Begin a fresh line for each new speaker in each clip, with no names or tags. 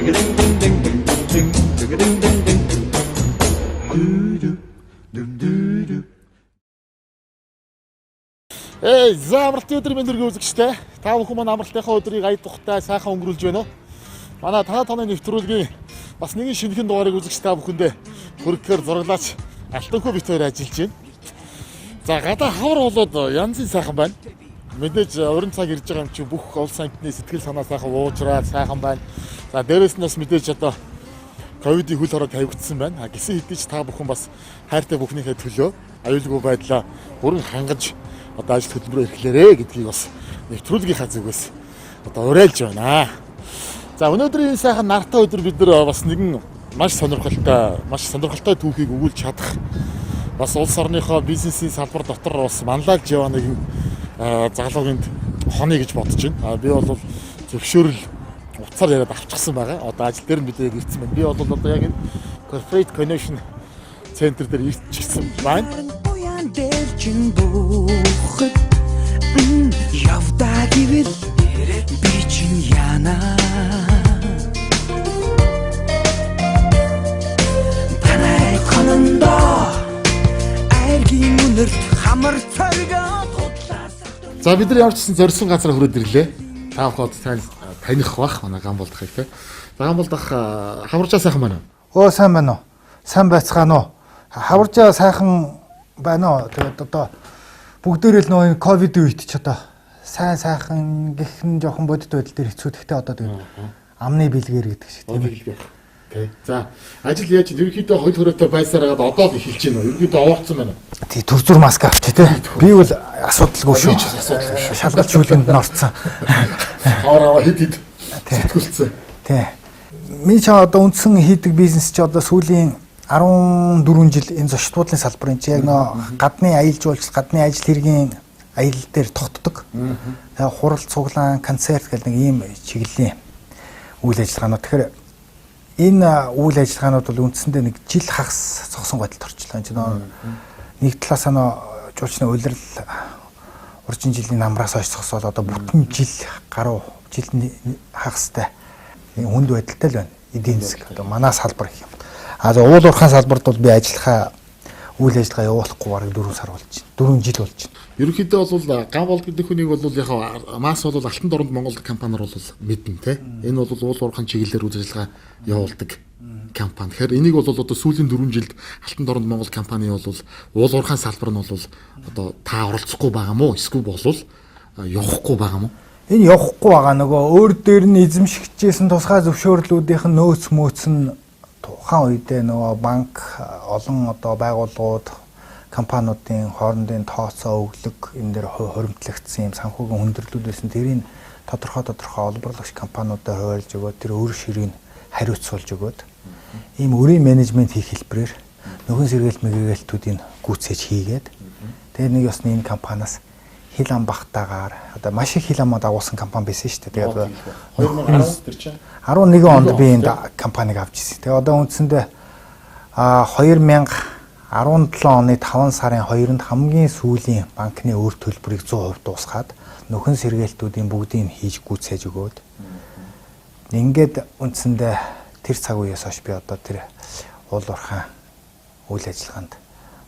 Эй, за амралтын өдрийн мэнд хүргэе үзэгчдээ. Та бүхэн маань амралтынхаа өдрийг ая тухтай сайхан өнгөрүүлж байна уу? Манай танай тооны нэвтрүүлгийн бас нэгэн шинэхэн дугаарыг үзэгч та бүхэндээ хүргэхээр зураглаач Алтанхүү бит хоёр ажиллаж байна. За гадаа хавар болоод янзын сайхан байна. Мэдээж уран цаг ирж байгаа юм чи бүх улс антны сэтгэл санаа сайхан уужраад сайхан байна. За дээрэс нь бас мэдээж одоо ковидын хөл хорой тавигдсан байна. А гисэн хэдий ч та бүхэн бас хайртай бүхнийхээ төлөө аюулгүй байдлаа бүрэн хангаж одоо ажил хөдөлмөрөөр эрхлээрэ гэдгийг бас нэвтрүүлгийнхаа зүгээс одоо уриалж байна. За өнөөдрийн энэ сайхан нартай өдөр бид нар бас нэгэн маш сонирхолтой түүхийг өгүүлж чадах бас улс орныхоо бизнесийн салбар дотор бас манлайлж яваа нэгэн залуугийн хонё гэж бодож байна. Би бол зөвшөөрөл утсаар яриад авчихсан байгаа. Одоо ажил дээр нь бид яг ирсэн байна. Би бол одоо яг энэ Corporate Connection Center дээр ирчихсэн байна.
Буян дээр чин буухад явдаа гэвэл би чин яана. Танай конондо айргийн үнэрт хамар царгаад худлаас.
За бид нар ямар ч гэсэн зорьсон газар хүрээд ирлээ. Та бүхэн одоо сайн таних бах манай Гамболдохыг те. За Гамболдох, хаваржаа сайхан байна уу?
Өө, сайн байна уу? Сайн байцгаана уу? Хаваржаа сайхан байна уу? Тэгээд одоо бүгдээрээ л нөө ковид үед ч одоо сайн сайхан гэх нь жоохон бодит байдал дээр хэцүү. Гэхдээ одоо тэгээд амны бэлгээр гэдэг шиг, тийм ээ.
Тэ. За ажил яаж ерөнхийдөө хөл хоройтой байсаар хагаад одоо л эхэлж байна уу? Ерөнхийдөө овоогдсон байна уу?
Тий, түр зур маск авч тий. Би бол асуудалгүй шүү.
Би ч асуудалгүй шүү.
Шалгалт шүүлгэнд нь орцсон.
Хавар аваа хэд хэд сэтгүүлсэн.
Тий. Миний ч одоо үндсэн хийдэг бизнес чи одоо сүүлийн 14 жил энэ зочид буудлын салбарын чи яг нөө гадны аялал жуулчлал, гадны ажил хэргийн аялал дээр тогтдог. Тэгээ хурал цуглаан, концерт гэх нэг ийм чиглэлийн үйл ажиллагаанууд. Тэгэхээр энэ үйл ажиллагаанууд бол үндсэндээ нэг жил хагас зогсон байдалд орчлоо. Энэ нөө нэг талаасаа нөө жуулчны улирал уржин жилийн намраас хойш зогсоол одоо бүтэн жил гаруй жил хагастай хүнд байдалтай л байна. Эдийн засаг одоо манай салбар гэх юм. А за уул уурхайн салбарт бол би ажиллахаа үйл ажиллагаа явуулахгүй бараг 4 сар болж байна. 4 жил болж байна.
Ерөнхийдөө бол Гамболд гэдэг хүнийг бол яг масс бол Алтан Дорнод Монгол компаниар бол мэднэ те. Энэ бол уул уурхайн чиглэлээр үйл ажиллагаа явуулдаг компани. Тэгэхээр энийг бол одоо сүүлийн 4 жилд Алтан Дорнод Монгол компани бол уул уурхайн салбар нь бол одоо та оролцохгүй байгаа мó? Эсвэл болвол явахгүй байгаа мó?
Энэ явахгүй байгаа, нөгөө өөр дээр нь эзэмшигчээсэн тусгай зөвшөөрлүүдийнх нь нөөц мөөц нь тухайн үедээ нөгөө банк, олон одоо байгууллагууд, компаниудын хоорондын тооцоо өглөг энэ дээр хоримтлагдсан юм санхүүгийн хүндрэлүүд байсан. Тэрийг тодорхой тодорхой олборлагч компаниудаар хуваарлж өгөөд, тэр өөр ширийг хариуцуулж өгөөд, ийм өрийн менежмент хийх хэлбэрээр нөхөн сэргээлт мэгээлтүүдийг гүйцээж хийгээд, тэгээд нэг ёсны энэ компаниас хил ам багтаагаар одоо маш их хил амаа дагуулсан компани байсан шүү дээ. Тэгээд
2010 тэр чинь
11 онд би энэ компанийг авч ирсэн. Тэгээ одоо үндсэндээ 2017 оны 5 сарын 2-нд хамгийн сүүлийн банкны өөр төлбөрийг 100% дуусгаад, нөхөн сэргээлтүүдийн бүгдийг хийж гүйцээж өгөөд, ингээд үндсэндээ тэр цаг үеэс хойш би одоо тэр уул уурхайн үйл ажиллагаанд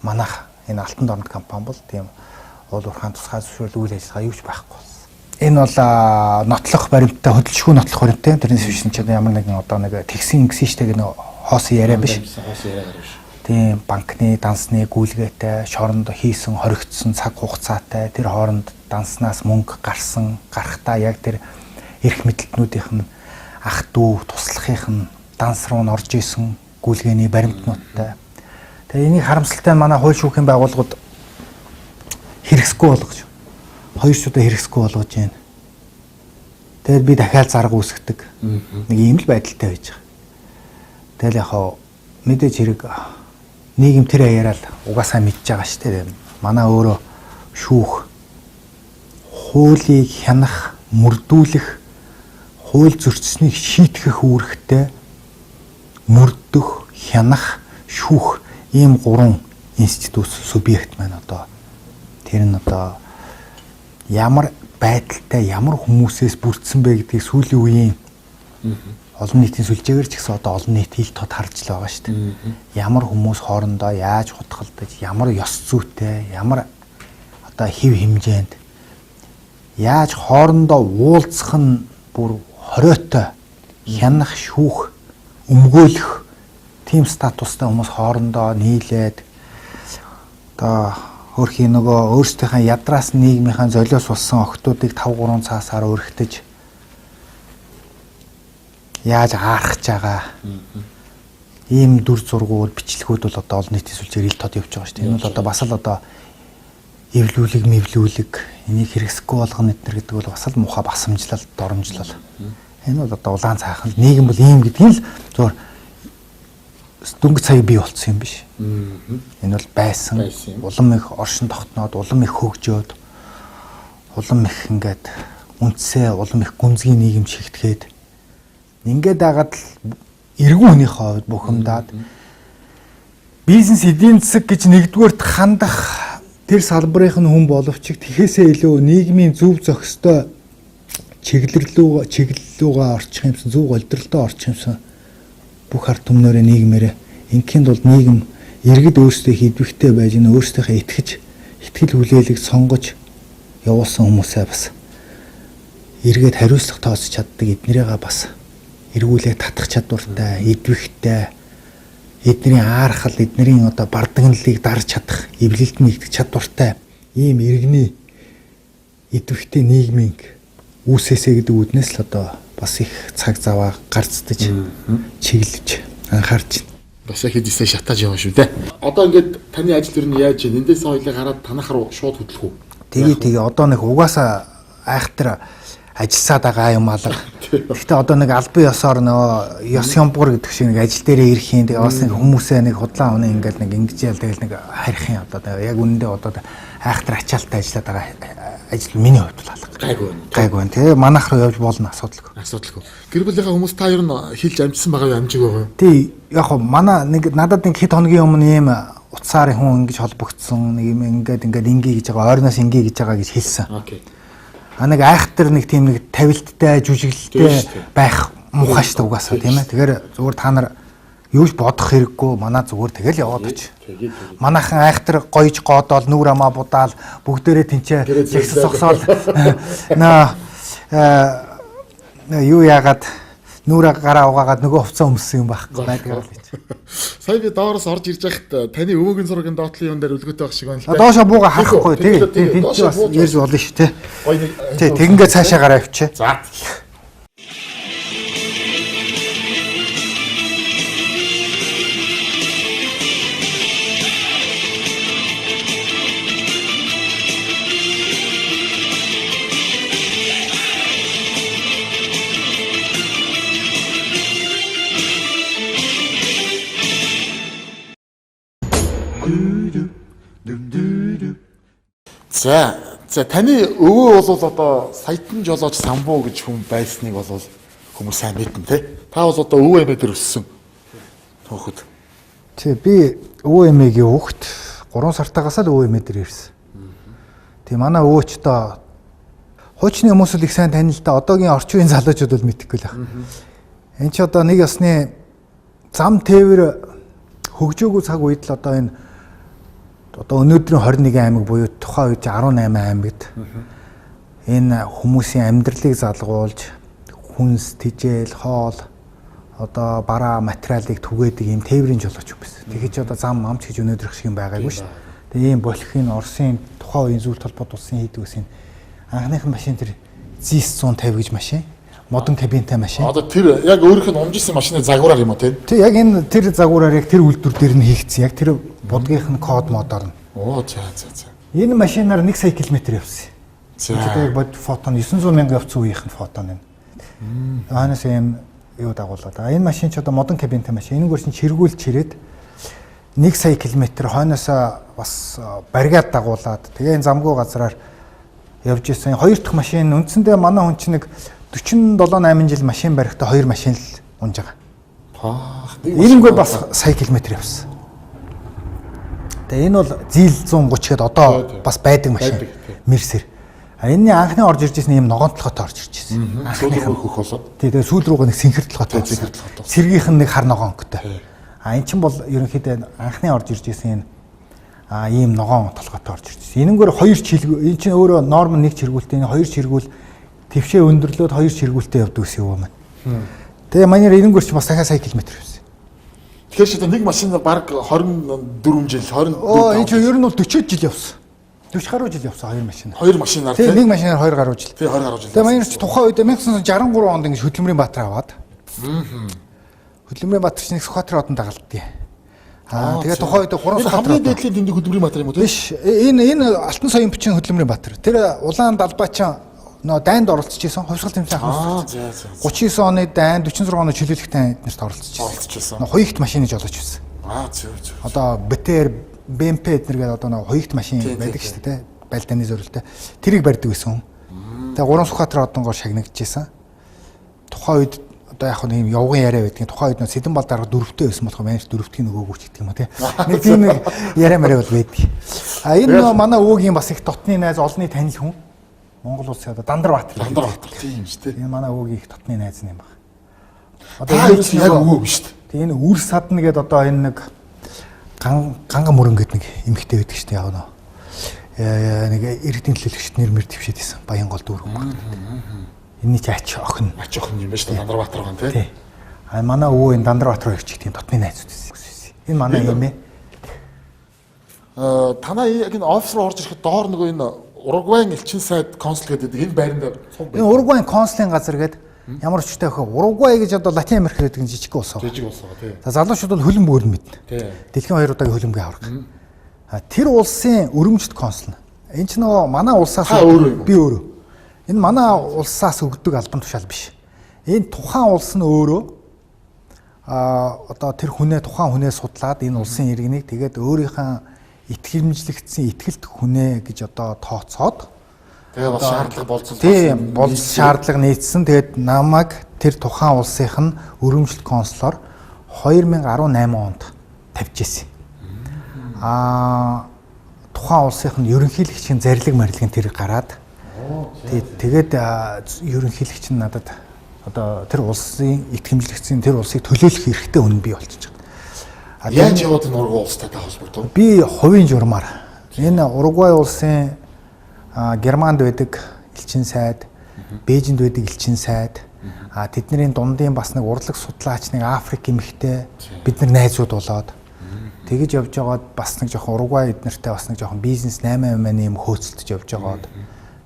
манайх энэ Алтан Дорнод компани бол тийм уул уурхайн тусгай зөвшөөрөл үйл ажиллагаа юу ч байхгүй болсон. Энэ бол нотлох баримттай, хөдөлшгүй нотлох баримттай. Тэрнээс биш чинь ямар нэгэн одоо нэг тэгсэн ингэсэн штэ гэх хоосон яриа биш.
Хоосон яриагаар биш.
Тийм, банкны дансны гүйлгээтэй, шоронд хийсэн хоригдсон цаг хугацаатай, тэр хооронд данснаас мөнгө гарсан, гарахтаа яг тэр эрх мэдэлтнүүдийнх нь ах дүү туслахынх нь данс руу нь орж исэн гүйлгээний баримтнуудтай. Тэгээ энийг харамсалтай нь манай хууль шүүхийн байгууллагууд хэрэгсэхгүй болгож, хоёр ч удаа хэрэгсэхгүй болгож байна. Тэгээд би дахиад зарга үүсгдэг. Нэг ийм л байдалтай байж байгаа. Тэгэл яг хаа мэдээж хэрэг нийгэм тэр аяараа л угаасаа мэдж байгаа шүү дээ. Манай өөрөө шүүх хуулийг хянах, мөрдүүлэх, хууль зөрчснийг шийтгэх үүрэгтэй, мөрдөх, хянах, шүүх ийм гурван институт субъект маань одоо тэр нь одоо ямар байдалтай, ямар хүмүүсээс бүрдсэн бэ гэдгийг сүүлийн үеийн Олон нийтийн сүлжээгээр ч гэсэн одоо олон нийт ил тод харж л байгаа шүү дээ. Ямар хүмүүс хоорондоо яаж хутгалдаж, ямар ёс зүйтэй, ямар одоо хэв хэмжээнд яаж хоорондоо уулзах нь бүр хориотой, хянах, шүүх, өмгөөлөх тийм статустай хүмүүс хоорондоо нийлээд одоо хөрхийн нөгөө өөрсдийнхээ ядраас нийгмийнхаа золиос болсон охтуудыг 5 3 цаасаар өргөтөж яаж аархаж байгаа ийм дүр зургууд, бичлэгүүд бол одоо олон нийтийн сүлжээр ил тод явж байгаа шүү дээ. Энэ бол одоо бас л одоо эвлүүлэг, мэвлүүлэг, энийг хэрэгсэхгүй болгоно эднэр гэдэг бол бас л муухай басамжлал, доромжлол. Энэ бол одоо улаан цаахан нийгэм бол ийм гэдгийг л зөвөр дөнгөж сая бий болцсон юм биш. Энэ бол байсан. Улам их оршин тогтноод, улам их хөгжөөд, улам их ингээд үндсээ, улам их гүнзгий нийгэм шигтгэхэд ингээд дагаад л эргэн хүнийхээ хувьд бухимдаад бизнес эдийн засаг гэж нэгдүгээрт хандах тэр салбарын нь хүн боловч тэгэхээсээ илүү нийгмийн зөв зохистой чиглэл рүүгээ орчих юмсан, зөв голдролдоо орчих юмсан бүх ард түмнэрээ нийгмээрээ ингийн тулд нийгэм иргэд өөрсдөө хийдвэхтэй байж энэ өөрсдийнхээ итгэж итгэл хүлээлэг сонгож явуулсан хүмүүсээ бас эргээд хариуцлага тооцож чаддаг, эднэрийгээ бас эргүүлээ татах чадвартай, идэвхтэй, эдний аархал, эднэрийн одоо бардагналыг дарж чадах, эвлэлд нэгдэх чадвартай ийм иргэний идэвхтэй нийгмийн үүсээсээ гэдэг үүднээс л одоо бас их цаг заваа гарцдаж, чиглэж анхаарч байна.
Бас их хэдийсээ шатааж яваа шүү дээ. Одоо ингээд таны ажил ер нь яаж вэ? Эндээс хоёлаа гараад танах руу шууд хөдлөх үү?
Тэгээ одоо нэг угаасаа айхтар ажилласаад байгаа юм алга. Гэхдээ одоо нэг албан ёсоор нөгөө ёс ямбур гэдэг шиг нэг ажил дээрээ ирэх юм. Тэгээ бас нэг хүмүүсээ нэг худлаа унаа ингээл нэг ингэжээл тэгэл нэг харих юм одоо яг үнэндээ одоо айхтар ачаалттай ажиллаад байгаа ажил миний хувьд бол алга.
Гайгүй байна.
Гайгүй байна. Тэгээ манайх руу явж болно, асуудалгүй.
Асуудалгүй. Гэр бүлийнхаа хүмүүс та ер нь хэлж амжсан байгаа юу, амжиг байгаа юу?
Тий, яг хөө манай нэг надад нэг хэд хоногийн өмнө ийм утсаар хүн ингэж холбогдсон, нэг юм ингээд ингээд ингээ гэж байгаа, ойрноос ингээ гэж байгаа гэж хэлсэн.
Окей.
А нэг айхтар нэг тийм нэг тавилттай, жүжиглэлтэй байх муухай шүү дээ угаасаа, тийм ээ. Тэгэхээр зүгээр та нар юу ч бодох хэрэггүй, манай зүгээр тэгэл яваад очив. Манайхан айхтар гоёж гоодоол, нүур амаа будаал, бүгдээрээ тэнцээ жигс зогсоол наа юу яагаад нүрэ гараа угаагаад нөгөө хувцас өмссөн юм байхгүй байдаг л гэж.
Сая би доороос орж ирж байхад таны өвөгийн зургийн доотлын юм дээр өлгөөтэй байх шиг байна л да.
Доошо бууга харахгүй тий. Тэнд чи бас ярьж болно шүү тий. Тий, тэгингээ цаашаа гараа явчих.
За. За таны өвөө бол одоо саятан жолооч самбуу гэж хүн байсныг бол хүмүүс сайн мэднэ те. Та бол одоо өвөө эмээ дээр өссөн хөөхөд.
Тий, би өвөө эмээгийн хүүхэд 3 сартаагаас л өвөө эмээ дээр ирсэн. Тий, манай өвөөч одоо хуучны хүмүүс л их сайн танил л да. Одоогийн орчин үеийн залуучууд бол мэдэхгүй л байх. Энд чи одоо нэг ёсны зам тээвэр хөгжөөгүй цаг үед л одоо энэ одоо өнөөдрийн 21 аймаг буюу тухайн үед 18 аймагт энэ хүмүүсийн амьдралыг залгуулж хүнс, тижэл, хоол одоо бараа материалыг түгээдэг ийм тээврийн жолооч юм байсан. Тэгэхээр чи одоо зам амч гэж өнөөдрөх шиг юм байгаагүй шүү дээ. Тэгээ ийм болохын Оросын тухайн үеийн зүйл толгойд улсын хийдэг гэсэн анхныхын машин тэр ZIS 150 гэж машин, модон кабинтай машин.
Одоо тэр яг өөрийнх нь умжсэн машины загвараар юм уу те?
Тий, яг энэ тэр загвараар яг тэр үйлдвэр дээр нь хийгдсэн. Яг тэр будгийнх нь код модоор нь.
Оо за за за.
Энэ машинаар 1 сая километр явсан.
За.
Одоо яг бод фото нь 900 мянга явцсан үеийнх нь фото нь. Ханаас ийм юу дагуулад. А энэ машин ч одоо модон кабинтай машин. Энэгээр чинь чиргүүл чирээд 1 сая километр хойноосоо бас бариад дагуулад тэгээ энэ замгүй газраар явж исэн. Хоёр дахь машин үндсэндээ манай хүн чинь нэг 47 8 жил машин барихтаа 2 машин л унж байгаа. Энэнгүй бас сая километр явсан. Тэгээ энэ бол Зил 130 гээд одоо бас байдаг машин. Мерсер. А энэний анхны орж ирж ирсэн юм ногоон толгойтой орж ирж ирсэн.
Сүүл рүү хөх болоод.
Тий, тэгээ сүүл рүүгээ нэг сэнхэр толгойтой.
Сэнхэр толгойтой.
Сэргийнх нь нэг хар ногоон өнгөтэй. А эн чинь бол ерөнхийдөө анхны орж ирж ирсэн энэ ийм ногоон толгойтой орж ирж ирсэн. Энэнгээр хоёр чилгүү, энэ чинь өөрөө норм нэг чиргүүлтэй, энэ хоёр чиргүүл твшээ өндөрлөөд хоёр чиргүүлтэй явдаг гэсэн юм байна. Тэгээ манайр энэнгээр чи бас дахиад сая километр явсан.
Тэгэхээр чи нэг машин баг 24 жил 24.
Оо энэ чинь ер нь бол 40 жил явсан. 40 гаруй жил явсан хоёр машин.
Хоёр машинаар
тийм. Нэг машинаар 2 гаруй жил.
Тийм 20 гаруй жил.
Тэгээ манайр чи тухайн үед 1963 онд ингэж Хөдөлмөрийн Баатар аваад. Хөдөлмөрийн Баатар чинь Сүхбаатар одон дагалдیں۔ Аа тэгээ тухайн үед 3
Сүхбаатар. Хамгийн дээдлийн тэмдэг Хөдөлмөрийн Баатар юм уу тийм?
Биш. Энэ Алтан соён бичин Хөдөлмөрийн Баатар. Тэр улаан далбаа чинь нөө дайнд оролцож исэн. Хувьсгал тэмцээн
ахын. Аа за.
39 оны дайн, 46 оны чөлөөлөх дайн эднэрт оролцож исэн.
Оролцож исэн.
Нөө хоёрт машины жолооч байсан.
Аа зөө зөө.
Одоо БТР, БМП эднэр гэдэг одоо нөө хоёрт машин байдаг шүү дээ, байлдааны зорилттой. Тэрийг барьдаг байсан хүн. Тэгээ 3 Сүхбаатар одонгоор шагнагдчихсэн. Тухайн үед одоо яг нэг юм явган яриа байдгийн. Тухайн үед нөө Сэдэн бал дарга дөрөвтэй байсан болохоор манайч дөрөвтгийн нөгөөгүүч гэдэг юм уу тий. Нэг тийм нэг яриа мараа бол байдаг. А энэ нөө манай өвөгийн бас их дотны найз, олонний танил хүн. Монгол улсын одоо Дандарбаатар.
Дандарбаатар тийм шүү дээ.
Энэ манай өвөгийн их дотны найз юм баг.
Одоо энэ яг өвөө биш үү?
Тэгээ энэ үр садна гэдэг одоо энэ нэг ганга мөрөн гэдэг нэг эмэгтэй байдаг шүү дээ яг нөө. Нэг иргэдийн төлөөлөгчд нэр мэр твшээд исэн. Баянгол дүүрэн баг. Энэний чи ач охин.
Ач охин юм байна шүү дээ Дандарбаатар гон тий.
А манай өвөө энэ Дандарбаатар хоёр ч тийм дотны найзууд байсан. Энэ манай юм ээ.
Танай яг энэ офис руу орж ирэхэд доор нөгөө энэ Уругвайн элчин сайд консул гэдэг энэ байранд
цуг байна. Энэ Уругвайн консулын газар гэдэг ямар учиртай вэ? Уругвай гэж одоо Латин Америк гэдэг нь жижиг улс
байгаа. Жижиг улс байгаа тий.
За залуучууд бол хөлбөмбөг өөр нь мэднэ. Дэлхийн хоёр удаагийн хөлбөмбөгийн аварга. А тэр улсын өрөмжт консул. Энэ ч нөгөө манай улсаас
би
өөрөө. Энэ манай улсаас өгдөг албан тушаал биш. Энэ тухайн улс нь өөрөө одоо тэр хүнээ тухайн хүнээ судлаад энэ улсын иргэнийг тэгээд өөрийнхөө итгэмжлэгдсэн итгэлт хүнээ гэж одоо тооцоод
тэгээ бас шаардлага болцсон.
Тийм, бол шаардлага нийцсэн. Тэгээд намайг тэр тухайн улсынх нь өрөмжлөлт консулоор 2018 онд тавьж ирсэн. Аа тухайн улсынх нь ерөнхийлөгчийн зарлиг марилгын тэр гараад тэгээд ерөнхийлөгч нь надад одоо тэр улсын итгэмжлэгдсэн тэр улсыг төлөөлөх эрхтэй хүн бий болчихж байгаа.
Яаж яваад энэ Уругвай улстай та холбогдов?
Би хувийн журмаар. Энэ Уругвай улсын Германд байдаг элчин сайд, Бээжинд байдаг элчин сайд, тэдний дундын бас нэг урлаг судлаач нэг Африк эмэгтэй бид нар найзууд болоод тэгэж явж байгаад бас нэг жоохон Уругвай эднэртэй бас нэг жоохон бизнес 8 8 юм хөөцөлдөж явж байгаад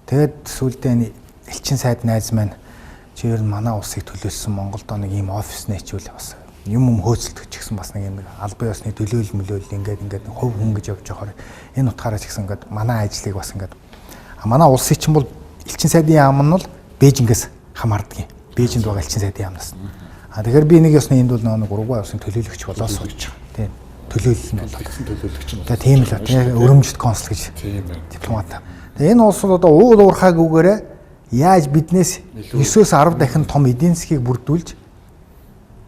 тэгээд сүүлдээ элчин сайд найз маань чи ер нь манай улсыг төлөөлсөн Монголд нэг ийм офис нээчүүл бас юм хөөцөлдөх ч гэсэн бас нэг юм албан ёсны төлөөл мөлөөл ингээд хувь хүн гэж явж байхаар энэ утгаараа ч гэсэн ингээд манай ажлыг бас ингээд манай улсын чинь бол элчин сайдын яам нь бол Бээжингээс хамаардаг юм. Бээжинд байгаа элчин сайдын яамнаас. А тэгэхээр би нэг ёсны энд бол нэг Уругвай улсын төлөөлөгч болоо сууж байгаа. Тийм. Төлөөлөл нь
болоо. Төлөөлөгч нь.
Тэгээ тийм л тийм өрөмжт консул гэж.
Тийм байна.
Дипломат. Тэгээ энэ улс бол одоо уул уурхаагүйгээрээ яаж биднээс 9-өөс 10 дахин том эдийн засгийг бүрдүүлж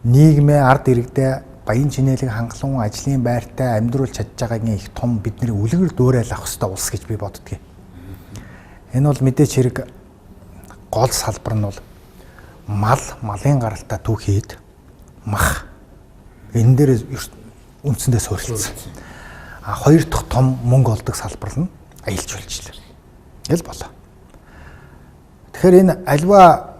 нийгмээ ард иргэдээ баян чинээлэг хангалуун ажлын байртай амьдруулж чадж байгаагийн их том бидний үлгэр дуурайл авах ёстой улс гэж би боддгийг. Энэ бол мэдээч хэрэг гол салбар нь бол мал, малын гаралтай түүхийд мах энэ дээр үндсэндээ суурилсан. А хоёр дахь том мөнгө олдог салбар нь аялал жуулчлал. Эл болоо. Тэгэхээр энэ альва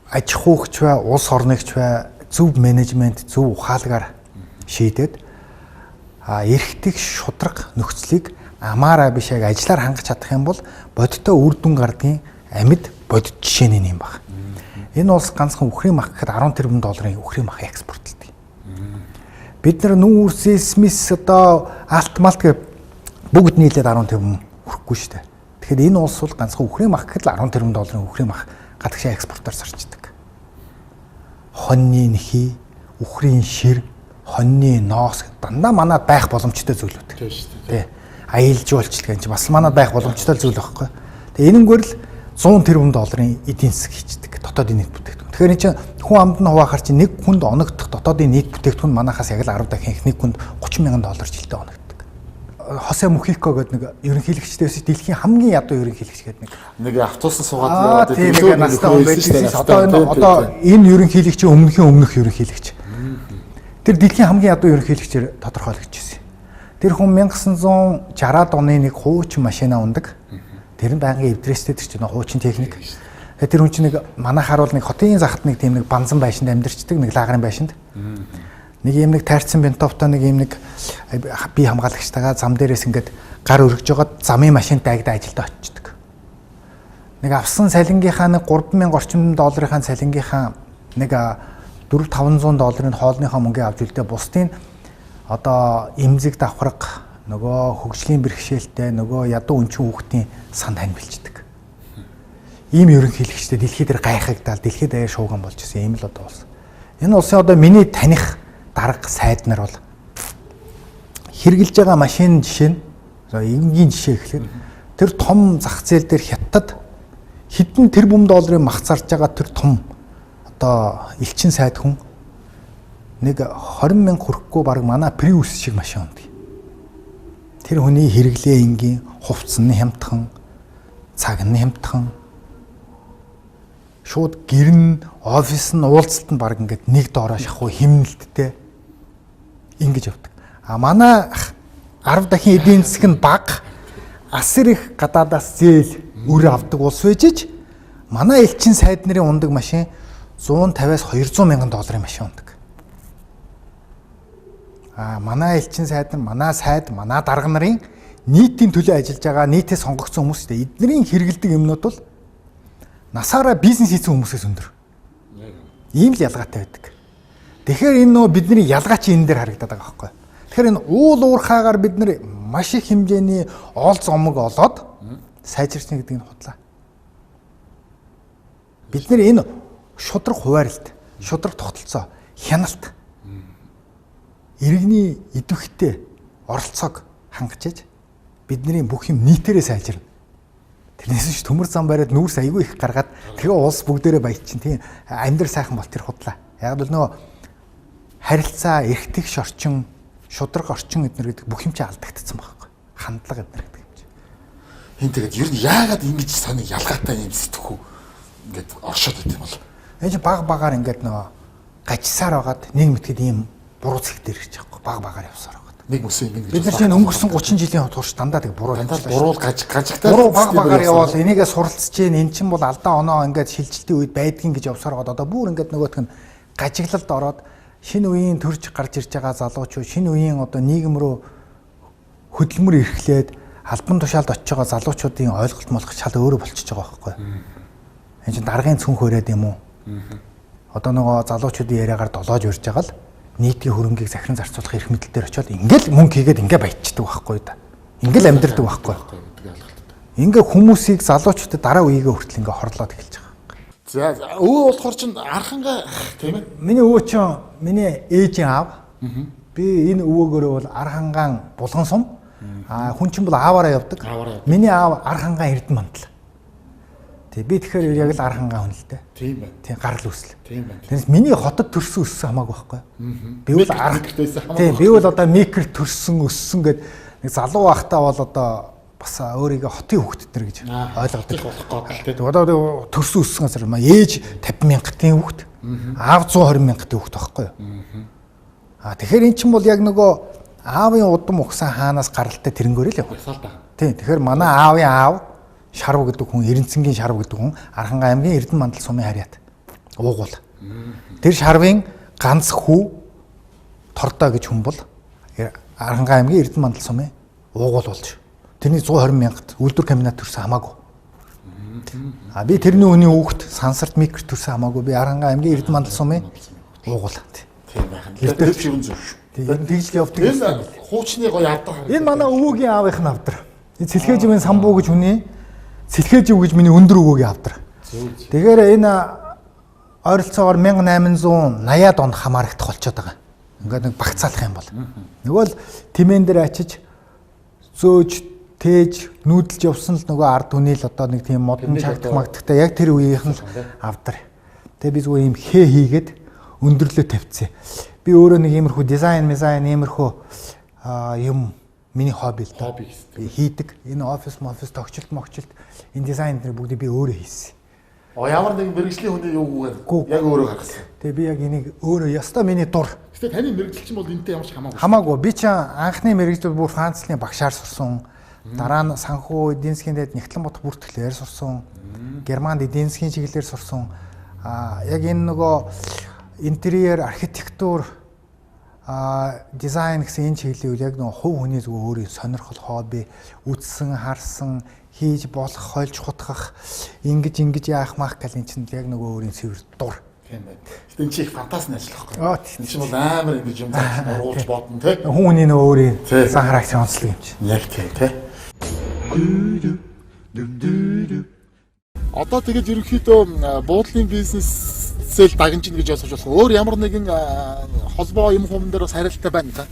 аж ахуйгч бай, улс орныгч бай зөв менежмент, зөв ухаалгаар шийдээд эрхтэх шудраг нөхцөлийг амаараа биш яг ажиллаар хангаж чадах юм бол бодиттой үр дүн гардгийн амьд бодит жишээ нь юм баг. Энэ улс ганцхан үхрийн мах гэхэд 10 тэрбум долларын үхрийн мах экспортлдог. Бид нар нүүрс, смис одоо алт малт гэх бүгд нийлээд 10 тэрбум хүрэхгүй шүү дээ. Тэгэхээр энэ улс бол ганцхан үхрийн мах гэхэд л 10 тэрбум долларын үхрийн мах гадагшаа экспортоор зарчдаг. Хоньны нэхий, үхрийн шир, хоньны ноос дандаа манад байх боломжтой зүйлүүд.
Тийм шүү дээ.
Тий. Аялал жуулчлал гэж бас манад байх боломжтой зүйл байхгүй. Тэгээ энэнгээр л 100 тэрбум долларын эдийн засаг хийчдэг дотоодын нийт бүтээгдэхүүн. Тэгэхээр энэ чинь хүн амд нь хуваахаар чинь нэг хүнд оногдох дотоодын нийт бүтээгдэхүүн манахаас яг л 10 дахин их нэг хүнд 30 мянган доллар жилдээ оногддог. Хосе Мухико гэдэг нэг ерөнхийлөгчтэй байсан, дэлхийн хамгийн ядуу ерөнхийлөгч гэдэг нэг.
Нэг автобус суугаад яваад
байдаг. Тийм, настай хүн байдаг. Одоо энэ одоо энэ ерөнхийлөгчийн өмнөхийн өмнөх ерөнхийлөгч. Тэр дэлхийн хамгийн ядуу ерөнхийлөгчээр тодорхойлогдчихсон. Тэр хүн 1960-аад оны нэг хуучин машина ундаг. Тэр нь байнгын эвдрестэй, тэр чинь хуучин техник. Тэр хүн чинь нэг манайхаар бол нэг хотын захад нэг тийм нэг банзан байшинд амьдарчдаг, нэг лагерын байшинд. Нэг юм нэг тайрцсан бинтовтой, нэг юм нэг бие хамгаалагчтайгаа зам дээрээс ингээд гар өргөж жогоод замын машинт дайгдаа ажилдаа очдог. Нэг авсан салингийнхаа нэг 3000 орчим долларынхаа салингийнхаа нэг 4 500 долларын хоолныхоо мөнгийг авч үлдээ, бусдын одоо эмзэг давхарга, нөгөө хөгжлийн бэрхшээлтэй, нөгөө ядуу өнчин хүүхдийн сан таньбилчдэг. Ийм ерөнхийлөгчтэй дэлхий дээр гайхагдаал, дэлхийд даяар шууган болж исэн ийм л одоо улс. Энэ улсын одоо миний таних дарга сайд нар бол хэрэгжилж байгаа машин жишээ нь, энгийн жишээ гэхлээр тэр том зах зээл дээр хятад хэдэн тэрбум долларын мах зарж байгаа тэр том одоо элчин сайд хүн нэг 20 мянга хүрэхгүй баг манай Prius шиг машин ундаг. Тэр хүний хэрэглээ энгийн, хувцас нь хямдхан, цаг нь хямдхан. Шууд гэр нь, офис нь, уулзалт нь баг ингээд нэг доороо шахуу химнэлттэй ингэж явдаг. А манай 10 дахин эдийн засаг нь бага, асар их гадаадаас зээл үр авдаг улс байж, манай элчин сайд нарын ундаг машин 150-аас 200 мянган долларын машин ундаг. А манай элчин сайд нар, манай сайд, манай дарга нарын нийтийн төлөө ажиллаж байгаа нийтээ сонгогдсон хүмүүс шүү дээ. Эднэрийн хэрэгэлдэг юмнууд бол насаараа бизнес хийсэн хүмүүсээс өндөр. Ийм л ялгаатай байдаг. Тэгэхээр энэ нөө бидний ялгаа чи энэ дээр харагдаад байгаа байхгүй. Тэгэхээр энэ уул уурхаагаар бид нар маш их хэмжээний ол зомог олоод сайжирчна гэдэг нь худлаа. Бид нар энэ шудраг хуваарлт, шудраг тогтолцоо, хяналт, иргэний идэвхтэй оролцоог хангаж иж бидний бүх юм нийтээрээ сайжирна. Тэрнээс ч төмөр зам бариад нүүрс айгүй их гаргаад тэгээ улс бүгдээрээ баячин, тийм амьдрал сайхан бол тэр худлаа. Яг л нөгөө харилцаа, эрхтгш орчин, шудраг орчин эднэр гэдэг бүх юм чи алдагдсан байхгүй. Хандлага эднэр гэдэг юм чи.
Хин тэгээд ер нь яагаад ингэж санаа ялгаатай юм сэтгхүү ингээд оршоод байт юм бол?
Энэ чи баг багаар ингээд нөгөө гажсаар байгаад нэг мэтгэд ийм буруу цэг дээр ирж байгаа байхгүй. Баг багаар явсаар байгаад.
Нэг мөсөн ингэж
бид нар чинь өнгөрсөн 30 жилийн турш дандаа тэг буруу
дандаа буруу гажигтай
буруу баг багаар явбал энийгээ суралцж гин, эн чинь бол алдаа оноо ингээд шилжилтийн үед байдгийн гэж явсаар байгаад одоо бүр ингээд нөгөөх нь гажиглалд ороод шинэ үеийн төрж гарч ирж байгаа залуучууд, шинэ үеийн одоо нийгэм рүү хөдөлмөр эрхлээд албан тушаалд очиж байгаа залуучуудын ойлголт молох шал өөрөө болчихж байгаа байхгүй. Энэ чинь даргын цүнх өрөөд юм уу? Одоо нөгөө залуучуудын яриагаар долоож урьж байгаа л нийтийн хөрөнгийг захиран зарцуулах эрх мэдэл дээр очиод ингээл мөнгө хийгээд ингээ баячдаг байхгүй да. Ингээл амьдрдаг байхгүй. Ингээ хүмүүсийг залуучуудад дараа үеигээ хүртэл ингээ хорлоод эхэлж байгаа.
За өвөө болохоор чинь Архангаа тийм ээ.
Миний өвөө чинь миний ээжийн аав. Би энэ өвөөгөөрөө бол Архангаан Булган сум. Аа хүн чинь бол ааваараа явдаг. Миний аав Архангаан Эрдэнэ мандал. Тэг би тэгэхээр яг л Архангаан хүн л дээ.
Тийм байна.
Тийм гарал үүсэл.
Тийм байна.
Тэрнээс миний хотод төрсөн өссөн хамаагүй байхгүй. Би бол
Микртэйсэн хамаагүй.
Тийм би бол одоо микр төрсөн өссөн гэд нэг залуу байхдаа бол одоо бас өөрийгөө хотын хүүхэд төр гэж ойлгодог.
Болох гол тийм.
Одоо төрсөн өссөн газар ээж 50 мянгатын хүүхэд, аав 120 мянгатын хүүхэд байхгүй юу? Аа тэгэхээр эн чинь бол яг нөгөө аавын удам угсаа хаанаас гаралтай тэрнгөөрэй л явах. Тийм. Тэгэхээр манай аавын аав Шарв гэдэг хүн, Эрэнцэнгийн Шарв гэдэг хүн Архангай аймгийн Эрдэнэ мандал сумын харьяат уугуул. Тэр Шарвын ганц хүү Тордоо гэж хүн бол Архангай аймгийн Эрдэнэ мандал сумын уугуул болж тэрний 120 мянгат үйлдвэр комбинат төрсөн хамаагүй. А би тэрний үний хүүхэд сансарт микро төрсөн хамаагүй. Би Архангай аймгийн Эрдэнэ мандал сумын уугуул.
Тийм байх. Тэр ч юм зөв шүү.
Тийм тэгж л явдаг.
Энэ хуучны гоё авдар.
Энэ манай өвөөгийн аавынх нь авдар. Энэ Цэлхээживийн самбуу гэж хүний Цэлхээжив гэж миний өндөр өвөөгийн авдар. Тэгэхээр энэ ойролцоогоор 1880-ад онд хамаарагдах болчиход байгаа. Ингээд нэг багцаалах юм бол. Нөгөө л тэмээн дээр ачиж зөөж тээж нүүдэлж явсан л нөгөө ард түмний л одоо нэг тийм модон чагдах магтагтай яг тэр үеийнх нь авдар. Тэгээ би зүгээр ийм хээ хийгээд өндөрлөө тавьчихсан. Би өөрөө нэг иймэрхүү дизайн, мизайн иймэрхүү юм Миний хобби л доо.
Хобби гэсэн.
Би хийдэг. Энэ офис, мофис, тогтчлт, могчлт, энэ дизайн энэ бүгдийг би өөрөө хийсэн.
Оо, ямар нэгэн мэргэжлийн хүний юугүйгээр
Гүү.
яг өөрөө гаргасан.
Тэгээ би яг энийг өөрөө ёстой миний дур.
Гэтэ таны мэргэжил чинь бол энэтэй ямар ч хамаагүй.
Хамаагүй. Би чинь анхны мэргэжил бүр Францлын багшаар сурсан. Дараа нь санхүү эдийн засгийн дэд Нягтлан ботх бүртгэлээр сурсан. Германд эдийн засгийн чиглэлээр сурсан. Аа, яг энэ нөгөө интерьер, архитектур, дизайн гэсэн энэ чиглэлийг яг нөгөө хувь хүний зүгээр өөрийн сонирхол, хобби, үтсэн, харсан, хийж болох, хольж хутгах, ингэж ингэж яах маах гэл энэ чинь яг нөгөө өөрийн цэвэр дур.
Тийм байна. Гэтэ энэ чи их фантазны ажил байхгүй.
Аа,
Энэ чинь бол амар ингэж юм зааж ургуулж бодно тий.
Хүн хүний нөгөө өөрийн
Тий.
зан характерын онцлог юм чинь.
Яг тийм тий. Одоо тэгээд ерөнхийдөө буудлын бизнесээ л дагнаж ийн гэж ойлгож болох. Өөр ямар нэгэн холбоо юм хум дээр бас харилцаатай байна та.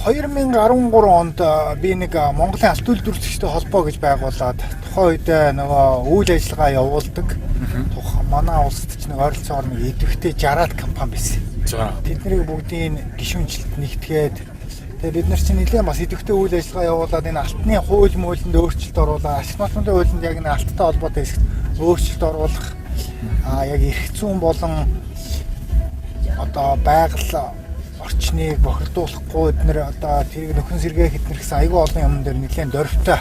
2013 онд би нэг Монголын алт үйлдвэрлэгчтэй холбоо гэж байгуулад тухайн үед нөгөө үйл ажиллагаа явуулдаг. Манай улсад ч нэг ойролцоогоор нэг идэвхтэй 60-аад компани байсан.
За.
Тэднийг бүгдийг гишүүнчлэлт нэгтгээд тэгээ бид нар чинь нэлээд бас идэвхтэй үйл ажиллагаа явуулаад энэ алтны хууль муулинд өөрчлөлт оруулаад ашиг нотны хуулинд яг энэ алттай холбоотой хэсэгт өөрчлөлт оруулах яг эрх зүйн болон одоо байгаль орчныг бохирдуулахгүй эднэр одоо тэрийг нөхөн сэргээх эднэр гэсэн айгүй олон юм дээр нэлээд дөрвтэй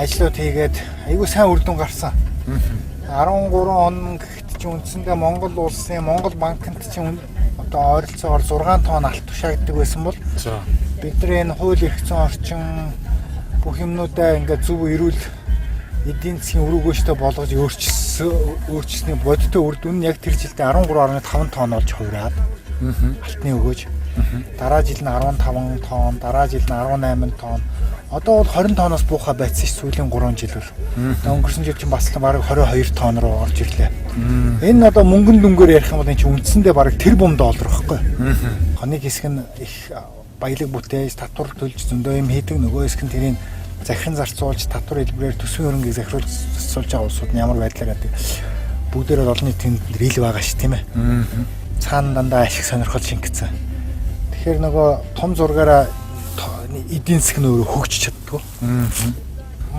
ажлууд хийгээд айгүй сайн үр дүн гарсан. 13 он гэхэд чинь үндсэндээ Монгол улсын Монгол банкнд чинь одоо ойролцоогоор 6 тонн алт тушаагддаг байсан бол
За.
бид нар энэ хууль эрх зүйн орчин бүх юмнуудаа ингээд зөв эрүүл эдийн засгийн үр өгөөжтэй болгож өөрчилсөний бодиттой үр дүн нь яг тэр жилдээ 13.5 тонн болж хувираад алтны өгөөж дараа жил нь 15 тонн, дараа жил нь 18 тонн. Одоо бол 20 тонноос буухай байцсан ш сүүлийн 3 жил бол. Өнгөрсөн жил чинь бас л бараг 22 тонн руу орж ирлээ. Энэ одоо мөнгөн дүнгээр ярих юм бол энэ чинь үндсэндээ бараг тэр бум доллар байхгүй. Хоног хэсэг нь их баялаг бүтээж, татвар төлж зөндөө юм хийдэг. Нөгөө хэсэг нь тэрийг захиран зарцуулж, татвар хэлбэрээр төсвийн хөрөнгийг захируулж зарцуулж байгаа улсууд нь ямар байдлаар байдаг. Бүгдээрээ олон нийтийн рил байгаа ш тийм ээ. Цаана дандаа ашиг сонирхол шингэсэн. Тэгэхээр нөгөө том зургаараа эдийн засаг нь өөрөө хөгжиж чаддгүй.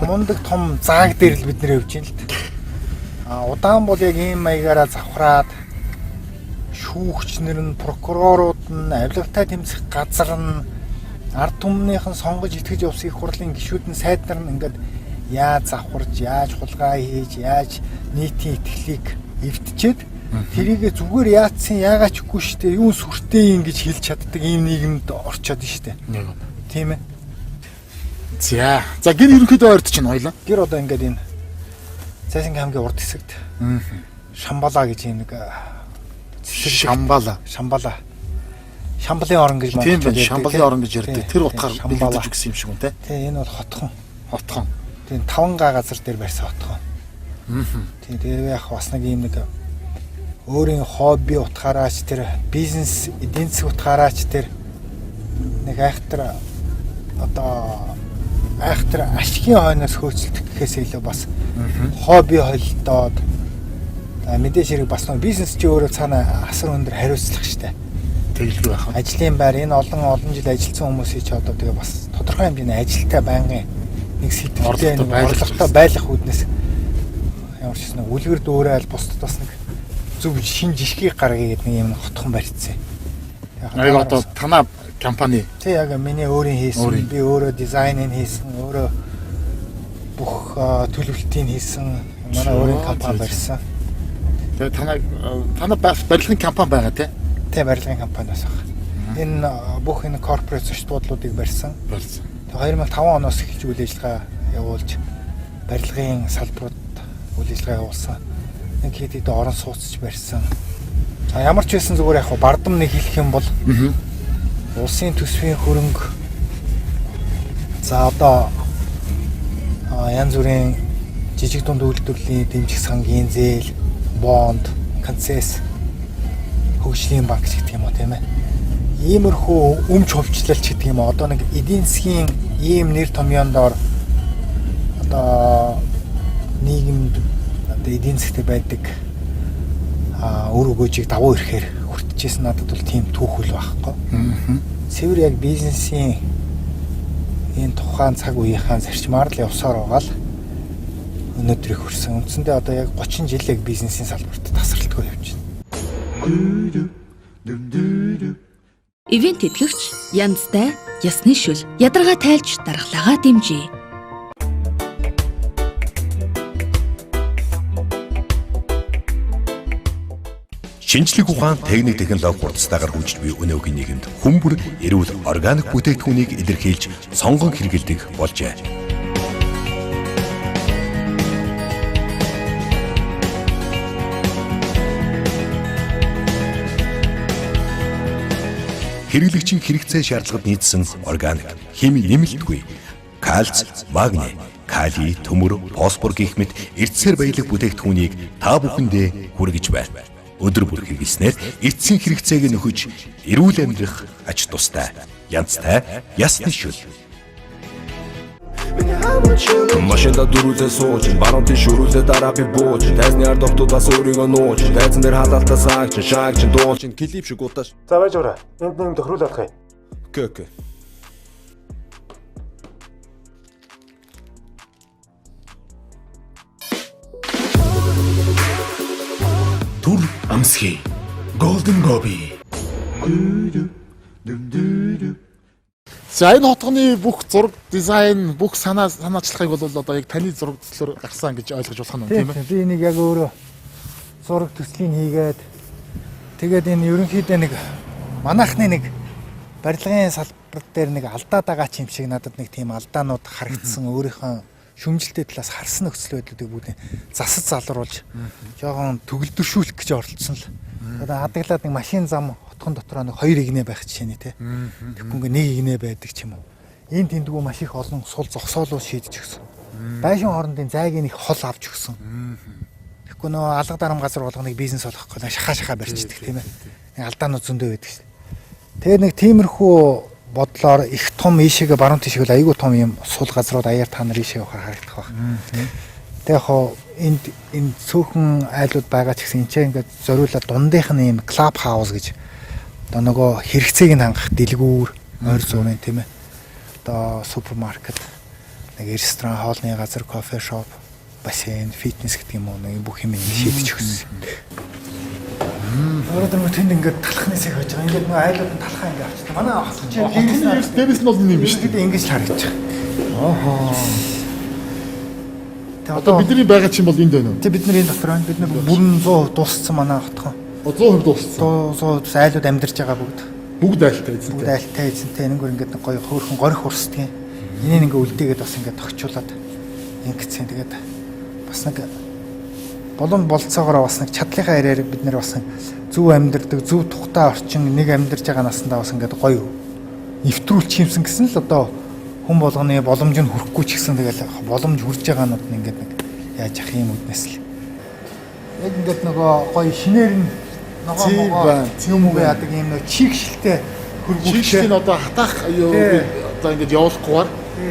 Мундаг том зааг дээр л бид нэр явж байна л да. Удаан бол яг ийм маягаараа завхраад шүүгч нар нь, прокурорууд нь, авилгатай тэмцэх газар нь, ард түмнийхэн сонгож итгэж явсан их хурлын гишүүд нь, сайд нар нь ингээд яаж завхарж, яаж хулгай хийж, яаж нийтийн итгэлийг эвдчихэд тэрийг зүгээр яатсан яагаад ч үгүй штэ, юун сүртэй юм гэж хэлж чаддаг ийм нийгэмд орчоод штэ. Тийм ээ.
За. За гэр ерөнхийдөө ойрт чинь хоёлаа.
Гэр одоо ингээд энэ Цайсангийн хамгийн урд хэсэгт Шамбала гэж юм нэг
Шамбала.
Шамбала. Шамбалын орон гэж
Тийм байна.
монголчууд ярьдаг,
Шамбалын
тийм.
орон гэж ярьдаг.
Тийм,
Тэр утгаар
тийм, Шамбала.
бэлдэж өгсөн юм шиг үү те.
Тийм, энэ бол хотхон.
Хотхон.
Тийм, 5 га газар дээр барьсан хотхон. Тийм, тэгээ яг бас нэг юм нэг өөрийн хобби утгаараач тэр бизнес эдийн засаг утгаараач тэр нэг айхтар одоо айхтар ашигын хойноос хөөцөлдөх гэхээс илүү бас хобби холилдоод мэдээж хэрэг бас нэг бизнес чи өөрөө цаана асар өндөр хариуцлага штэ.
Тэгэлгүй байх.
Ажлын байр энэ олон олон жил ажилласан хүмүүсийн ч одоо тэгээ бас тодорхой хэмжээний ажилтай байнгын нэг сэтгэлтэй
Орлоготой
нэг
байлгах
орлоготой байлгах үүднээс ямар ч гэсэн үлгэр дуурайл бусдад бас нэг зөв шин жишгийг гаргая гэдэг нэг юм хотхон барьцсан.
Яг одоо танаа компани
Тэг яг миний өөрийн хийсэн,
Өөрийн.
би өөрөө дизайныг хийсэн, өөрөө бүх төлөвлөлтийг хийсэн. Манай өөрийн компани барьсан.
Тэгээ танаа барилгын компани байгаа тий.
Тэг барилгын компани бас байна. Энэ бүх энэ корпорат зочд буудлуудыг барьсан.
Барьсан.
Тэг 2005 оноос эхэлж үйл ажиллагаа явуулж барилгын салбарууд үйл ажиллагаа явуулсан. Нэг хэд хэдэн орон сууцч барьсан. За ямар ч байсан зүгээр яг бардам нэг хэлэх юм бол улсын төсвийн хөрөнгө за одоо янз бүрийн жижиг дунд үйлдвэрлэлийн дэмжих сангийн зээл, бонд, концесс, хөгжлийн банк ч гэдэг юм уу тийм ээ. Иймэрхүү өмч хувьчлал ч гэдэг юм уу. Одоо нэг эдийн засгийн ийм нэр томьёон доор одоо нийгэмд одоо эдийн засгт байдаг үр өгөөжийг давуу ирэхээр хүртчихсэн надад бол тийм түүхэл байхгүй. Цэвэр яг бизнесийн Энэ тухайн цаг үеийнхаа зарчмаар л явсаар байгаа л өнөөдрийг хүрсэн. Үндсэндээ одоо яг 30 жил яг бизнесийн салбарт тасралтгүй явж байна.
Ивент тэтгэгч янзтай ясны шүл ядаргаа тайлж дархлаагаа дэмжиж.
Шинжлэх ухаан, техник, технологи хурдстайгаар хөгжиж буй өнөөгийн нийгэмд хүн бүр эрүүл органик бүтээгдэхүүнийг илэрхийлж сонгон хэрэглэдэг болжээ. Хэрэглэгчийн хэрэгцээ шаардлагад нийцсэн органик, хими нэмэлтгүй, кальц, магний, кали, төмөр, фосфор гэх мэт эрдэсээр баялаг бүтээгдэхүүнийг та бүхэндээ хүргэж байна. Өдөр бүр хэрэглэснээр эрдэсийн хэрэгцээг нөхөж эрүүл амьдрах ач тустай. Янзтай ясны шүл.
Машинда дөрүүлээ сууж, баруун тийш өрүүлээ дараа би бууж. Тайзны ард охтуудаас өөрийгөө нууж. Тайзан дээр халаалтаа саагч, шаагч, дуулч, клип шиг удааш.
За байж ураа. Энд нэг тохируулаад авах юм.
Окей, окей.
Түр амсхий. Golden Gobi.
За энэ хотгоны бүх зураг дизайн, бүх санаа санаачлагыг бол одоо яг таны зураг төслөөр гарсан гэж ойлгож болох нь тийм ээ.
Би энийг яг өөрөө зураг төслийг хийгээд тэгээд энэ ерөнхийдөө нэг манайхны нэг барилгын салбар дээр нэг алдаад байгаа ч юм шиг надад нэг тийм алдаанууд харагдсан өөрийнхөө шүмжилтэй талаас харсан нөхцөл байдлуудыг бүгдийг засаж залруулж жоохон төгөлдршүүлэх гэж оролдсон л. Одоо хадаглаад нэг машин зам хотхон дотроо нэг хоёр игнэ байх жишээ нэ тэ. Тэгэхгүй ингээ нэг игнэ байдаг ч юм уу. Энэ тэндгүү маш их олон сул зогсоолууд шийдэж өгсөн. Байшин хоорондын зайг нэг хол авч өгсөн. Тэгэхгүй нөө алга дарам газар болгоныг бизнес болгох гол шаха шаха барьчихдаг тийм ээ. Нэг алдаанууд зөндөө байдаг шээ. Тэгээд нэг тиймэрхүү бодлоор их том ийшээгээ баруун тийшээ л айгүй том юм сул газрууд аяар та нар ийшээ явахаар харагдах байх. Тэг яг хоо энд энэ цөөхөн айлууд байгаа ч гэсэн энэ ч ингээд зориулаад дундынх нь юм клуб хаус гэж одоо нөгөө хэрэгцээг нь хангах дэлгүүр, ойр зуурын тийм ээ. Одоо супермаркет, нэг ресторан, хоолны газар, кофе шоп, бассейн, фитнес гэдэг юм уу нэг бүх юм ингэ шийдэж өгсөн. Өөрөө тэр тэнд ингээд талхны сэг хож байгаа. Ингээд нөгөө айлууд нь талхаа ингээд авчихсан. Манай хотч
Хотны дээрээс нь бол энэ юм биш үү?
Ерөнхийдөө ингэж л харагдаж байгаа. Ааха. Тэгээ
Одоо бидний байгаа чинь бол энд байна уу?
Тэг бид нар энэ дотор байна. Бид нар бүрэн 100% дууссан манай хотхон.
100% дууссан.
100% айлууд амьдарч байгаа бүгд.
Бүгд айлтай
Бүгд
эзэнтэй.
айлтай эзэнтэй энэгээр ингээд нэг гоё хөөрхөн горих урсдгийн. Энийг ингээд үлдээгээд бас ингээд тогтчуулаад ингэсэн. Тэгээд бас нэг болон болцоогоор бас нэг чадлынхаа яриаар бид нар бас нэг зөв амьдардаг, зөв тухтай орчин нэг амьдарч байгаа насандаа бас ингээд гоё нэвтрүүлчих юмсан гэсэн л одоо хүн болгоны боломж нь хүрэхгүй ч гэсэн тэгэл боломж хүрж байгаанууд нь ингээд нэг яаж ах юм үднэс л. Яг ингээд нөгөө гоё шинээр нь ногоо
Тийм
могоо
байна, тийм
юм уу
байна.
яадаг юм нөгөө чигшилтэй хөргүүлтэй.
Чигшлийн одоо хатаах юу
Тий.
одоо ингэж явуулахгүйгээр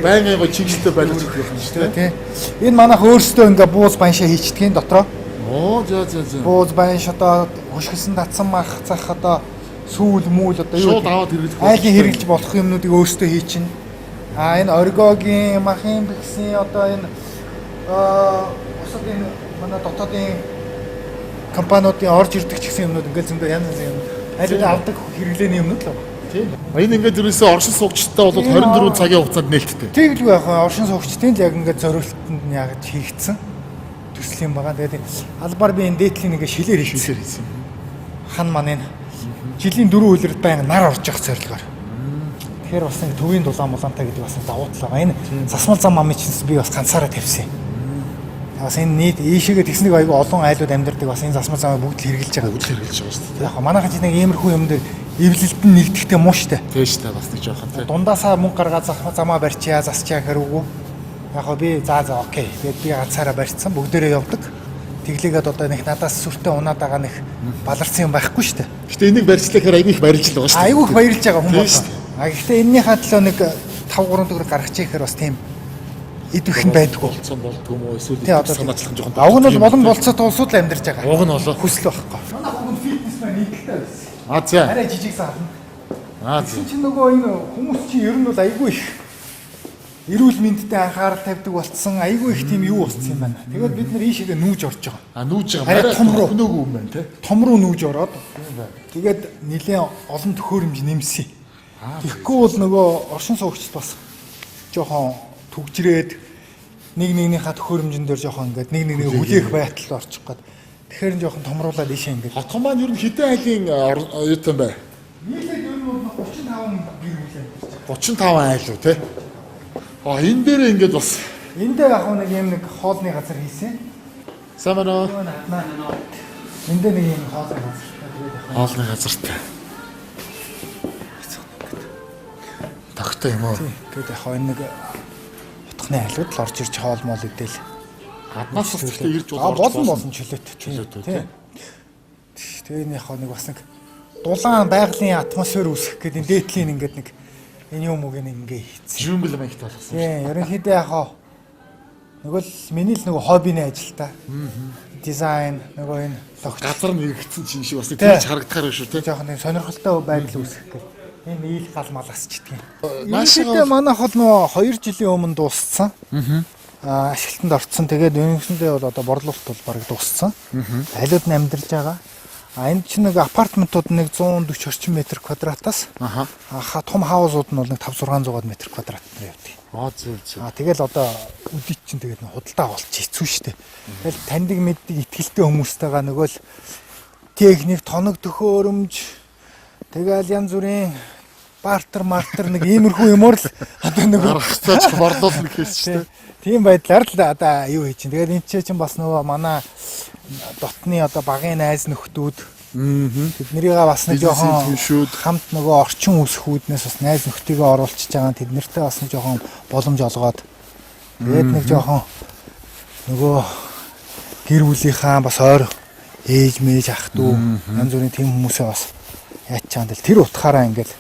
байнгын гоё чигшэлтэй байлгаж өгөх юм шүү дээ.
Тий. Энэ манайх өөрсдөө ингээ бууз баншаа хийчдгийн дотроо.
Оо за за за.
Бууз банш одоо хөшгөлсөн татсан мах зах одоо сүүл мүул одоо юу
Шууд аваад хэрэглэх
айлын хэрэглэж болох юмнуудыг өөрсдөө хийчин. А энэ оргиогийн махын бэгсийн одоо энэ бусад энэ манай дотоодын компаниудын орж ирдэг ч гэсэн юмнууд ингээл зөндөө янз янзын юм. Айлууд авдаг хэрэглээний юмнууд л байна.
Тийм. Энэ ингээд ерөөсөө оршин суугчтай бол 24 цагийн хугацаанд нээлттэй.
Тэгэлгүй яг оршин суугчдын л яг ингээд зориултанд нь яг хийгдсэн төсөл юм байгаа. Тэгээд албаар би энэ дээдлийн ингээ шилээр хийсэн.
Шилээр хийсэн.
Хан маань энэ жилийн дөрөв үлрэлт байнга нар орж явах зорилгоор. Тэгэхээр бас нэг төвийн дулаан мулаантай гэдэг бас нэг давуу тал байгаа. Энэ засмал зам амын чинс би бас ганцаараа тавьсан. Бас энэ нийт ийшээгээ тэгснийг айгүй олон айлууд амьдардаг бас энэ засмал замыг бүгд л хэрэглэж байгаа.
Бүгд л хэрэглэж байгаа шүү дээ.
Яг манайхан чинь нэг иймэрхүү юм дээр эвлэлт нь нэгдэхтэй муу штэ.
Тийм шүү дээ бас нэг жоохон тийм.
Дундаасаа мөнгө гаргаад замаа барьчаа, засчаа гэхэр үгүй. Яг хоо би за за окей. Тэгээд би ганцаараа барьцсан бүгдээрээ явдаг. Тэглээгээд одоо нэг надаас сүртэй унаад байгаа нэг баларсан юм байхгүй штэ.
Гэтэ энийг барьчлаа гэхээр айгүй их барилж л байгаа шүү дээ.
Айгүй их баярлж байгаа хүн
Тийм
болоо.
шүү дээ.
А гэхдээ энэнийхээ төлөө нэг 5 3 төгрөг гаргачих гэхээр бас тийм идэвх нь байдгүй.
Болцсон болдгоо юм уу эсвэл
Тий одоо
санаачлах нь жоохон.
Уг нь бол болон болцоотой улсууд л амьдарч байгаа.
Уг нь болоо.
Хүсэл байхгүй. Манай хүн фитнес маань нийтлэлтэй байсан.
А за.
Арай жижиг саална.
А за.
Тэгсэн чинь нөгөө энэ хүмүүс чинь ер нь бол айгүй их Эрүүл мэндэд анхаарал тавьдаг болцсон, айгүй их тийм юу болцсон юм байна. Тэгээд бид нар ийшээгээ нүүж орж байгаа.
А нүүж байгаа.
Арай том руу.
Нөөгүй юм байна те.
Том руу нүүж ороод тэгээд нэлээд олон төхөөрөмж нэмсэн. Тэгэхгүй бол нөгөө оршин суугчд бас жоохон түгжрээд нэг нэгнийхээ төхөөрөмжөн дээр жоохон ингээд нэг нэг хүлээх байтал орчих гээд тэгэхээр нь жоохон томруулаад ийшээ ингээд
Хотхон маань ер нь хэдэн айлын юутай юм бэ?
нийлээд ер нь бол 35 гэр бүл амьдарч байгаа.
35 айл уу те. А энэ дээр ингээд бас
Энд дээр яг нэг юм нэг хоолны газар хийсэн.
сайн байна уу?
Энд дээр нэг юм хоолны газар. Тэгээд яг
Хоолны газартай. Тогтой юм уу?
тэгээд яг энэ нэг утхны айлууд л орж ирж хоол моол идэл.
Гаднаас бас гэхдээ ирж
А
орж
болно болно чөлөөт.
Чөлөөтэй,
Тийм. Тэгээ энэ яг нэг бас нэг дулаан байгалийн атмосфер үүсгэх гээд энэ дээдлийн ингээд нэг энэ юм үг нэг ингээ хийцэн.
Жингл маягт болгосон.
Тийм, ерөнхийдөө яг нөгөө л миний л нөгөө хоббины ажил та. Дизайн нөгөө энэ логч
Газар нь эргэцэн чинь шиг бас нэг
Тий.
тийч харагдахаар шүү те.
жоохон нэг сонирхолтой байдал үүсгэх гээд энэ ийл гал малас ч гэдгийг.
Наашаа
Ерөнхийдөө манайх бол нөгөө 2 жилийн өмнө дууссан. Аа ашиглалтанд орцсон. Тэгээд ерөнхийдөө бол одоо борлуулалт бол бараг дууссан. Айлууд нь амьдарч байгаа. А энд чинь нэг апартментууд нэг 140 орчим метр квадратаас
Аха.
аха том хаусууд нь бол нэг 5 600 метр квадрат дээр явдаг.
Аа зөв зөв.
А тэгэл одоо өдөрт чинь тэгээд нэг худалдаа авалт чи хэцүү шттэ. Тэгэл таньдаг мэддэг итгэлтэй хүмүүстэйгээ нөгөө л техник тоног төхөөрөмж тэгэл янз бүрийн бартер мартер нэг иймэрхүү юмор л одоо нөгөө
Аргацаач борлуулна гэхээс ч те.
тийм байдлаар л одоо юу хийж чинь. Тэгээд энэ чинь бас нөгөө манай дотны одоо багын найз нөхдүүд тэднэрийгээ бас нэг
Бизнесийн
жоохон
түншүүд.
хамт нөгөө орчин үүсэх үүднээс бас найз нөхдийгөө оруулчихж байгаа тэд нартай бас нэг жоохон боломж олгоод тэгээд нэг жоохон нөгөө гэр бүлийнхаа бас ойр ээж мэж ах дүү янз бүрийн тийм хүмүүсээ бас яаж чаанд л тэр утгаараа ингээл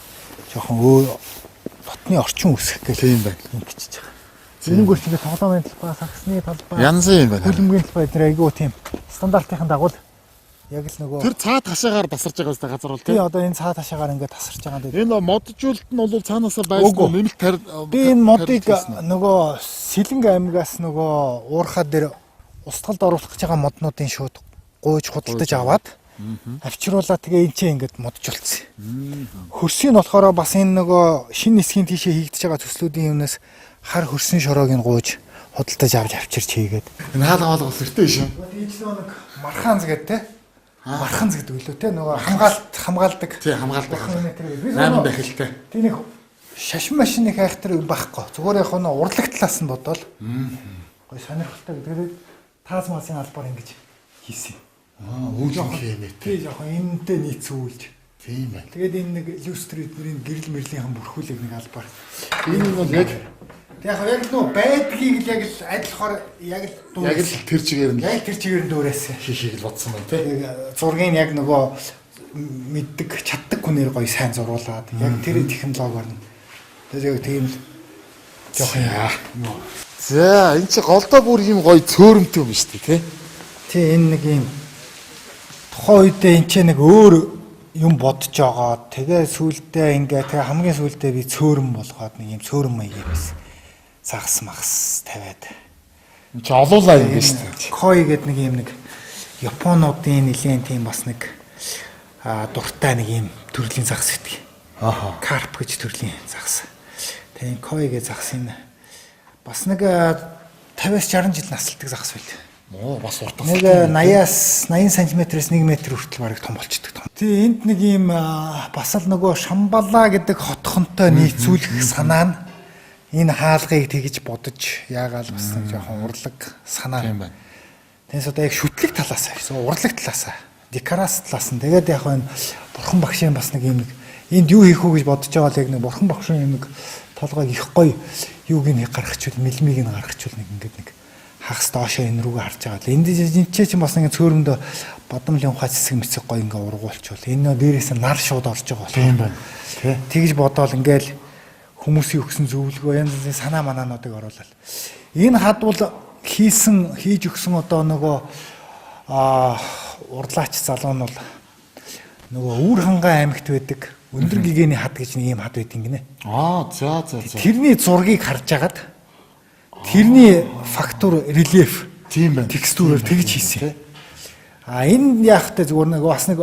жоохон өөр дотны орчин үүсгэх гэх
Тийм байна.
ингэж байгаа. Тэрнгүүр чинь тоглоомын талбай, сагсны талбай,
Янзын юм байна.
хөлбөмбөгийн талбай эдгээр айгүй тийм стандартын дагуу л яг л нөгөө
Тэр цаад хашаагаар тасарч байгаа үстэй газар бол
тий
те.
одоо энэ цаа ташаагаар ингээд тасарч байгаа юм.
Энэ моджуулт нь бол цаанаасаа байсан
Үгүй.
нэмэлт тарь
Би энэ модыг нөгөө Сэлэнг аймгаас нөгөө уурхаа дээр устгалд оруулах гэж байгаа моднуудын шууд гуйж худалдаж аваад авчруулаа тэгээ энэ чинь ингээд моджуулсан. Хөрсийн болохоор бас энэ нөгөө шинэ нисхийн тийшээ хийгдэж байгаа төслүүдийн юмнаас хар хөрсөн шороог нь гуйж худалдаж авч авчирч хийгээд.
Энэ хаал хаал бас эртээ шин.
Энэ ч нэг мархаанз гэдэг те. Марханз гэдэг үлээ те нөгөө хамгаалт хамгаалдаг.
Тий хамгаалдаг.
Бурхан юм тэр. Би
8 дахилтай.
Тийм нэг шашин машины хайхтар юм байхгүй. Зүгээр яг нөө урлаг талаас нь бодоол. Гой сонирхолтой. Тэгээд тааз масын албаар ингэж хийсэн.
Аа үүлэн хэмээ.
Тий жоохон энэнтэй нийцүүлж.
Тийм байна.
Тэгээд энэ нэг люстр эднэрийн гэрэл мэрлийнхэн бүрхүүлэг нэг албаар.
Энэ нь бол яг
Тэг яг яг л нөө байдгийг л яг л адилхоор яг л
яг л тэр чигээр нь
яг тэр чигээр нь дүүрээсэ.
хийхийг л бодсон байна те.
Тэгээд зургийг яг нөгөө мэддэг чаддаг хүнээр гоё сайн зуруулад яг тэр технологиор нь. Тэгээд яг тийм л жоохон юм.
За энэ чи голдоо бүр юм гоё цөөрөмтэй юм шүү дээ те.
Тий энэ нэг юм тухайн үедээ энэ ч нэг өөр юм бодож байгаа. Тэгээ сүулдэ ингээ тэгээ хамгийн сүулдэ би цөөрөн болгоод нэг юм цөөрөн маяг юм байсан. Загас магас тавиад.
Энэ чи олуулаа юм биш үү?
Кой гэдэг нэг юм нэг Японуудын нэлээд тийм бас нэг дуртай нэг юм төрлийн загас байдаг.
Аха.
Карп гэж төрлийн загас. Тэгээ энэ кой гэж загас энэ бас нэг 50-аас 60 жил насалдаг загас байл.
Моо бас урт
Нэг 80-аас 80 см-ээс 1 м хүртэл бараг том болчдөг том. Тий энд нэг ийм бас л нөгөө Шамбала гэдэг хотхонтой нийцүүлэх санаа нь энэ хаалгыг тэгж бодож яагаал бас нэг жоохон урлаг санаа.
Тийм байна.
Тэгээс одоо яг шүтлэг талаас авсан, урлаг талаас, декорац талаас нь. Тэгээд яг энэ бурхан багшийн бас нэг юм нэг энд юу хийх үү гэж бодож байгаа л яг нэг бурхан багшийн юм нэг толгойг их гоё юуг нь гаргachвал мэлмиг нь гаргachвал нэг ингээд нэг хагас доошоо энэ рүүгээ харж байгаа л. Энд энэ чинь бас нэг цөөрөмдө бадамлын ухаа цэцэг мэцэг гоё ингээ ургуулчвал энэ нөө дээрээс нь нар шууд орж байгаа болох.
Тийм байна. Тэ.
Тэгж бодоол ингээл хүмүүсийн өгсөн зөвлөгөө янз янзын санаа манаануудыг оруулаад. Энэ хадвал хийсэн хийж өгсөн одоо нөгөө урлаач залуу нь бол нөгөө Үүр хангай аймагт байдаг өндөр гэгээний хад гэж нэг юм хад байдаг гинэ.
Аа за за за.
Тэрний зургийг харж агаад Тэрний фактур рельеф
Тийм байна.
Текстурээр тэгж хийсэн. А энэ яахтай зүгээр нэг бас нэг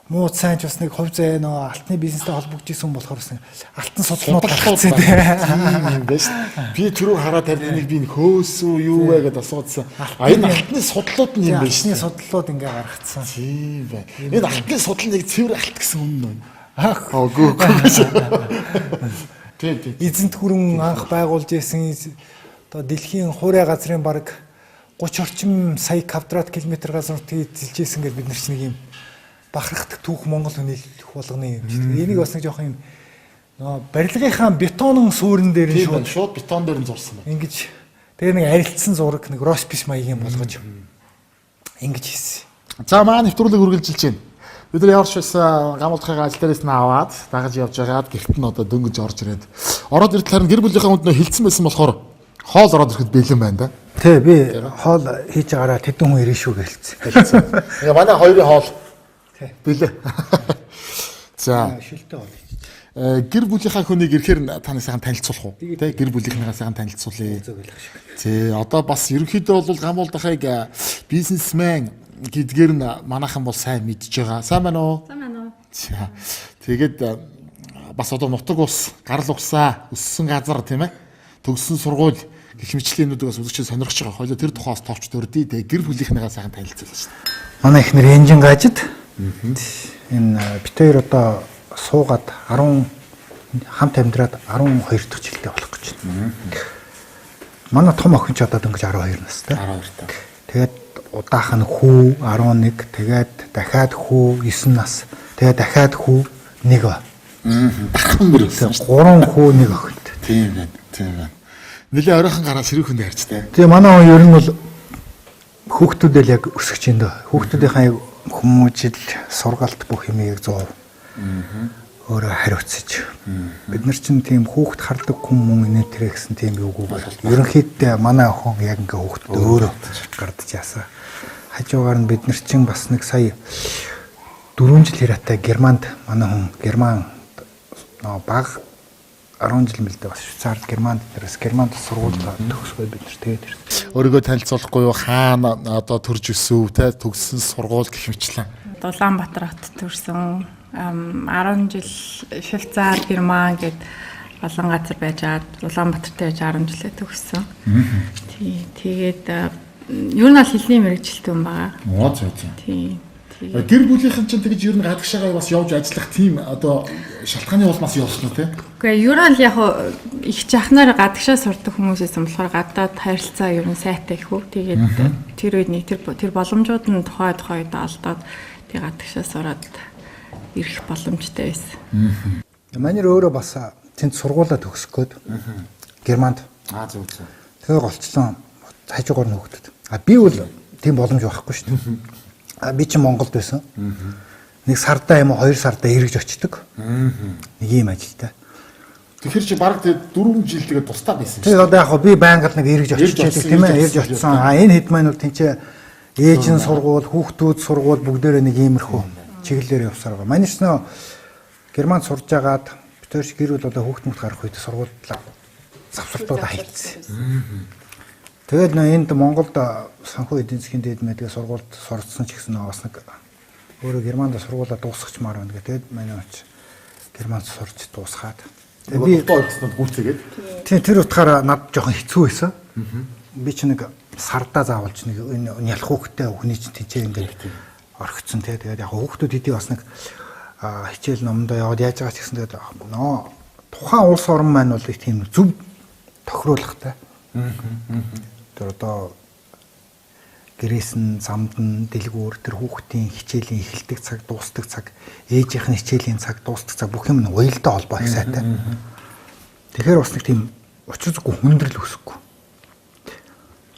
муу сайн ч бас нэг хувь заяа нөгөө алтны бизнестэй холбогдож исэн хүн болохоор бас нэг алтан судлалнууд гаргацсан
Тийм юм байна шүү. Би түрүү хараад харин энийг би хөөсөө юу вэ гэдээ асуусан. А энэ алтны судлууд нь юм байна
Алтны
шүү.
судлалууд ингээ гаргацсан.
Тийм байна. Энэ алтны судлал нэг цэвэр алт гэсэн үнэн үү?
Ах
Үгүй үгүй. Тийм тийм.
Эзэнт хүрэн анх байгуулж исэн одоо дэлхийн хуурай газрын бараг 30 орчим сая квадрат километр газар нутгийг эзэлж исэн гэж бид нар чинь нэг юм бахархдаг түүх Монгол хүний болгоны юм чинь. Энийг бас нэг жоохон юм нөгөө барилгынхаа бетонон суурин дээр нь
Тийм байна.
шууд
Шууд бетон дээр нь зурсан байна.
ингэж тэгээ нэг арилцсан зураг нэг роспис маягийн болгож ингэж хийсэн.
За манай нэвтрүүлэг үргэлжилж байна. Бид нар ямар ч байсан гамуулахын ажил дээрээс нь аваад дагаж явж байгаад гэрт нь одоо дөнгөж орж ирээд ороод иртэл харин гэр бүлийнхээ хүнд нөө хилцсэн байсан болохоор хоол ороод ирэхэд бэлэн байна да.
Тэ би хоол хийж байгаараа тэдэн хүн ирнэ шүү гэлцсэн.
Хилцсэн. Тэгээ манай хоёрын хоол бэлэн. За
Шилтэй хоол хийж.
Гэр бүлийнхаа хүнийг ирэхээр та нар сайхан танилцуулах уу? Тэ гэр бүлийнхнийгаа сайхан танилцуулъя. Тэ одоо бас ерөнхийдөө бол гамуулдахыг бизнесмен гэдгээр нь манайхан бол сайн мэдж байгаа. Сайн байна уу?
Сайн байна уу?
За тэгээд бас одоо нутаг ус, гарал усаа, өссөн газар тийм ээ. Төгссөн сургууль гэх мэтлэнүүдийг бас үзэгчид сонирхож байгаа. Хоёлоо тэр тухаас товч дурдъя. Тэгээ гэр бүлийнхнийгаа сайхан танилцуулъя шүү дээ.
Манай эхнэр Энжин гажид. Энэ бит хоёр одоо суугаад 10 хамт амьдраад 12 дахь жилдээ болох гэж байна. Манай том охин ч одоо дөнгөж 12 настай.
12 та.
Тэгээд удаах нь хүү 11, тэгээд дахиад хүү 9 нас, тэгээд дахиад хүү 1.
Дахин бүр өссөн шүү.
3 хүү 1 охинтой.
Тийм байна. Тийм байна. Нилээ оройхон гараа сэрүүхэн хүнд харьцтай.
Тэгээ манай хүн ер нь бол хүүхдүүдэл яг өсөж байна дөө. Хүүхдүүдийнхээ яг хүмүүжил, сургалт бүх юм яг 100% өөрөө хариуцаж. Бид нар чинь тийм хүүхд хардаг хүн мөн инээ тэрэ гэсэн тийм юугүй бол. Ерөнхийдөө манай охин яг ингээ хүүхдэд өөрөө гардаж яасан. Хажуугаар нь бид нар чинь бас нэг сая 4 жил хэрээтэй Германд манай хүн Герман нөө баг 10 жил мэлдэ бас Швейцард Германд дээрээс Германд сургууль төгсгөө бид нар тэгээд ирсэн.
Өөрийгөө танилцуулахгүй юу? Хаана одоо төрж өсөв те төгссөн сургууль гэх мэтлэн.
Улаанбаатар хотод төрсэн. 10 жил Швейцар, Герман гэд олон газар байжгаад Улаанбаатарт байж 10 жилээ төгссөн. Тий, тэгээд ер нь бол хэлний мэрэгжилт хүн байгаа.
Оо зөө зөө.
Тий. Тэгээд
Гэр бүлийнхэн чинь тэгж ер нь гадагшаагаа бас явж ажиллах тийм одоо шалтгааны улмаас явсан уу те?
Үгүй ер нь л яг хуу их жахнаар гадагшаа сурдаг хүмүүсээс юм болохоор гадаад харилцаа ер нь сайтай их үү. Тэгээд тэр үед нэг тэр боломжууд нь тухай тухай үед олдоод тэг гадагшаа сураад ирэх боломжтой байсан.
Манайр өөрөө бас тэнд сургуулаа төгсөх гээд Германд.
Аа зөв зөв.
Тэгээ голчлон хажуугаар нь хөгдөд. А би бол тийм боломж байхгүй шүү дээ. А би чинь Монголд байсан. Нэг сардаа юм уу 2 сардаа эргэж очдөг. Нэг ийм ажилтай.
Тэгэхээр чи баг тэгээ 4 жил тэгээ тусдаа байсан
Тэгээ одоо яг хөө би байнга л нэг эргэж
Эрж
очиж байдаг
очсон,
тийм ээ
эрж
эрж очсон. А энэ хэд маань бол тэнцээ ээж нь сургуул, хүүхдүүд сургуул бүгдээрээ нэг иймэрхүү чиглэлээр явсаар байгаа. Манай ч нөө Германд сурж агаад бид хоёр ч гэр бүл одоо хүүхд мөхт гарах үед сургууль завсартуудаа хайцсан. Тэгээд нөө энд Монголд санхүү эдийн засгийн дээд мэдгээ сургуульд сурцсан ч гэсэн нөө бас нэг өөрөө Германд сургуулаа дуусгачмаар байна гэх. Тэгээд манай оч Германд сурч дуусгаад. Тэгээд
Би дутуу орхиснод гүйцээгээд.
Тийм тэр утгаараа над жоохон хэцүү байсан. Би ч нэг сардаа заавалж нэг энэ нялх хүүхдтэй хүний чинь тэнцээ ингээд орхицсон те. Тэгээд яг хүүхдүүд хэдий бас нэг хичээл номдоо яваад яаж байгаа ч гэсэн тэгээд нөө тухайн улс орн маань бол их тийм зөв тохируулгатай. Тэр одоо гэрээс нь замд нь дэлгүүр тэр хүүхдийн хичээлийн эхэлдэг цаг дуустдаг цаг ээжийнх нь хичээлийн цаг дуустдаг цаг бүх юм нь уялдаа холбоо их сайтай. Тэгэхээр бас нэг тийм учир зүггүй хүндрэл өсөхгүй.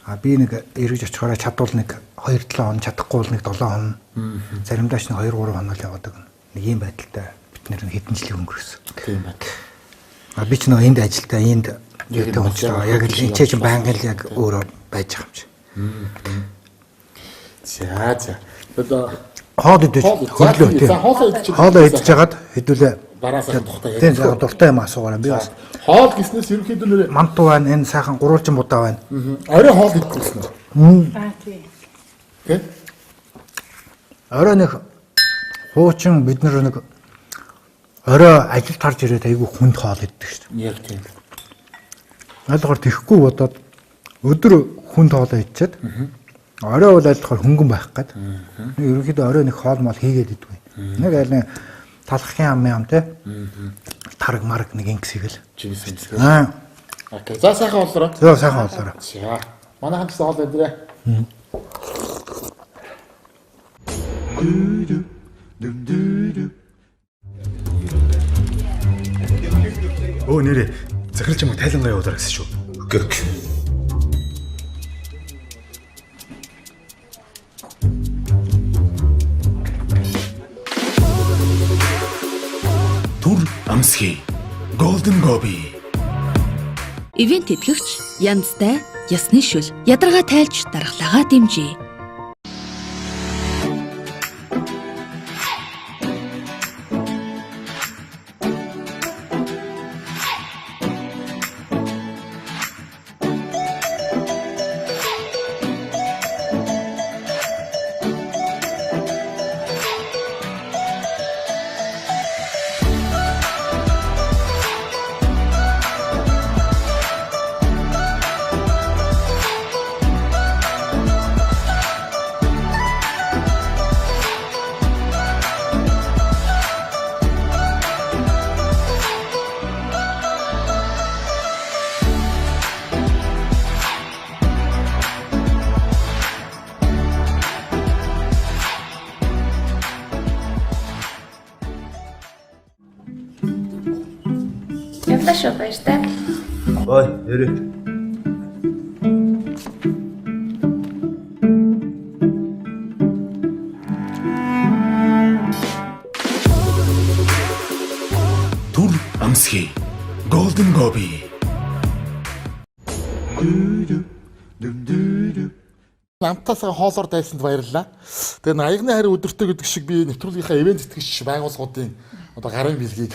А би нэг эргэж очихороо чадвал нэг 2-7 хоног чадахгүй бол нэг 7 хоног. Заримдаа ч нэг 2-3 хоног л яваадаг. Нэг ийм байдалтай бид нэр хэдэн жилийн өнгөрсөн.
Тийм байна.
А би ч нөгөө энд ажилдаа энд юутай хүн ч байгаа. Яг л энэ ч байнга л яг өөрөө байж байгаа юм чи.
За за. Одоо
Хоол идэж
Хоол,
хөрлөө
за,
тийм.
хоолоо идэж
Хоолоо идэж хагаад хэдүүлээ
Дараа сайхан тухтай.
Тийм сайхан дуртай юм асуугаарай. Би бас
хоол гиснээс ерөнхийдөө нэр
манту байна, энэ сайхан гурвалжин будаа байна.
Орой хоол идэх гэсэн үү?
Аа тий.
Тэ?
Орой нэг хуучин бид нар нэг орой ажилд харж ирээд айгүй хүнд хоол иддэг шүү
дээ. Яг тийм.
Айлгаар тэхгүй бодоод өдөр хүнд хоолоо идчихэд орой бол айлгаар хөнгөн байх гээд. Ерөнхийдөө орой нэг хоол мол хийгээд иддэг. Нэг айл нэг талхын ам ям те. Тараг марг нэг ингэсийг л.
Чимс юмсгээ. Аа. Окей. За сайхан боллоо.
За сайхан боллоо.
За. Манай хамт хоол өдрөө.
Өө нэрээ захирал чамайг тайлангаа явуулаа гэсэн шүү.
Гök.
Түр амсхий. Golden Gobi.
Ивент тэтгэгч янзтай ясны шүл ядаргаа тайлж дархлаагаа дэмжиж.
Явлаа шүү, баяртай.
Ой, нэрээ.
Түр амсхий. Golden Gobi.
Намтаас хоолоор дайсанд баярлалаа. Тэгээ аягны харь өдөртөө гэдэг шиг би нэвтрүүлгийнхаа ивент тэтгэгч байгууллагуудын одоо гарын бэлгийг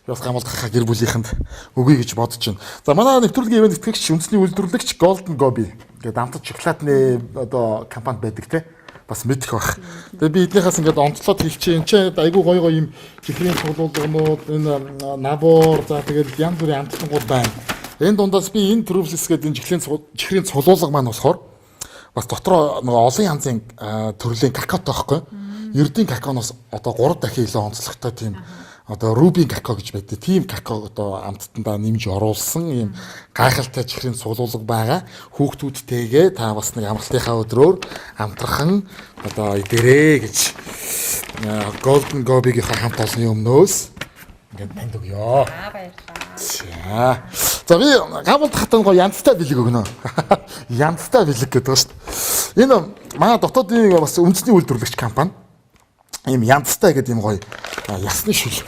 бас гамалдахаа гэр бүлийнхэнд өгье гэж бодож байна. За манай нэвтрүүлгийн ивент тэтгэгч үндэсний үйлдвэрлэгч Golden Gobi гэдэг амтд шоколадны одоо компани байдаг те. Бас мэдэх бах. Тэгээ би эднийхээс ингээд онцлоод хэлчихье. Энд чинь айгүй гоё гоё юм чихрийн цуглуулганууд, энэ набор, за тэгэл янз бүрийн амтлангууд байна. Энэ дундаас би энэ Truffles гэдэг энэ чихрийн цуглуулга маань болохоор бас дотроо нөгөө олон янзын төрлийн какаотой байхгүй. Ердийн какаоноос одоо 3 дахин илүү онцлогтой тийм одоо рубин какао гэж байдаг. Тийм какао одоо амттандаа нэмж оруулсан ийм гайхалтай чихрийн цуглуулга байгаа. Хүүхдүүдтэйгээ та бас нэг амралтынхаа өдрөөр амтрхан одоо идэрээ гэж Golden Gobi-гийнхаа хамт олонны өмнөөс ингээд танд өгье.
Аа баярлалаа.
За. За би гамбалд хатан гоё янзтай бэлэг өгнө. Янзтай бэлэг гэдэг ба шүү дээ. Энэ манай дотоодын бас үндэсний үйлдвэрлэгч компани ийм янзтай гэдэг ийм гоё ясны шүл.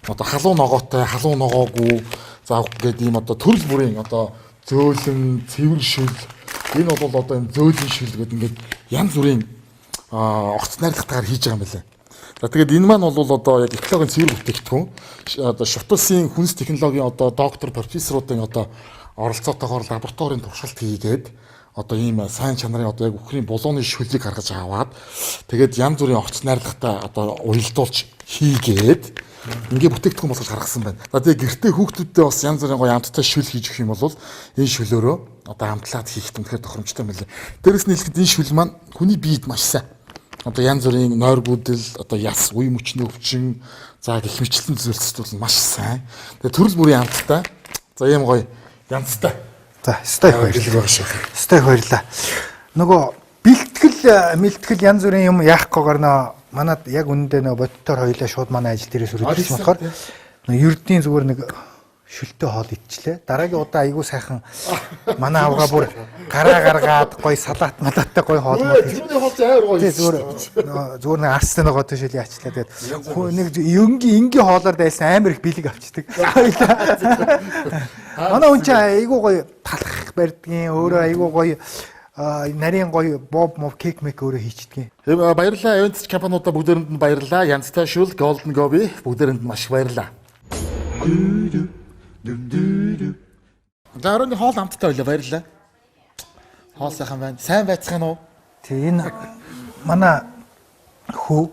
Одоо халуун ногоотой, халуун ногоогүй за гэдэг ийм одоо төрөл бүрийн одоо зөөлөн, цэвэр шүл. Энэ бол одоо энэ зөөлөн шүл гэдэг ингээд янз бүрийн огц найрлагатайгаар хийж байгаа юм байна. За тэгээд энэ маань бол одоо яг экологийн цэвэр бүтээгдэхүүн одоо Шутулсын хүнс технологийн одоо доктор профессоруудын одоо оролцоотойгоор лабораторийн туршилт хийгээд одоо ийм сайн чанарын одоо яг үхрийн булууны шүлийг гаргаж аваад тэгээд янз бүрийн огц найрлагатай одоо уялдуулж хийгээд ингээ бүтээгдэхүүн болгож гаргасан байна. За тэгээд гэртээ хүүхдүүдтэй бас янз бүрийн гоё амттай шүл хийж өгөх юм бол энэ шүлөөрөө одоо амтлаад хийх үнэхээр тохиромжтой юм байна. Дээрээс нь хэлэхэд энэ шүл маань хүний биед маш сайн. Одоо янз бүрийн нойргүйдэл, одоо яс, үе мөчний өвчин, за гэх мэтлэн зүйлсд бол маш сайн. Тэгээ төрөл бүрийн амттай. За ийм гоё янзтай.
За, ёстой их баярлалаа. Ёстой их баярлалаа. Нөгөө бэлтгэл, мэлтгэл янз бүрийн юм яахгүйгээр нөө манад яг үнэндээ нөө бодтоор хоёлаа шууд манай ажил дээрээс өрөөдсөн болохоор нөө ердийн зүгээр нэг шүлтээ хоол идчихлээ. Дараагийн удаа айгүй сайхан манай авгаа бүр гараа гаргаад гоё салат малаттай гоё хоол мол
хийж. Түүний хоол амар гоё.
Тий зүгээр нэг арстай ногоотой шил яачлаа. Тэгээд нэг энгийн хоолоор дайсан амар их бэлэг авчдаг. Манай хүн чинь айгүй гоё талах барьдгийн өөрөө айгүй гоё Нарийн гоё боб моб кек мек өөрөө хийчдэг.
Баярлалаа. Events компаниудаа бүгдээрэнд нь баярлалаа. Янзтай шүл Golden Gobi бүгдээрэнд нь маш их баярлалаа. За оройн хоол амттай байлаа. Баярлалаа. Хоол сайхан байна. Сайн байцгаана уу?
Тэг энэ манай хүү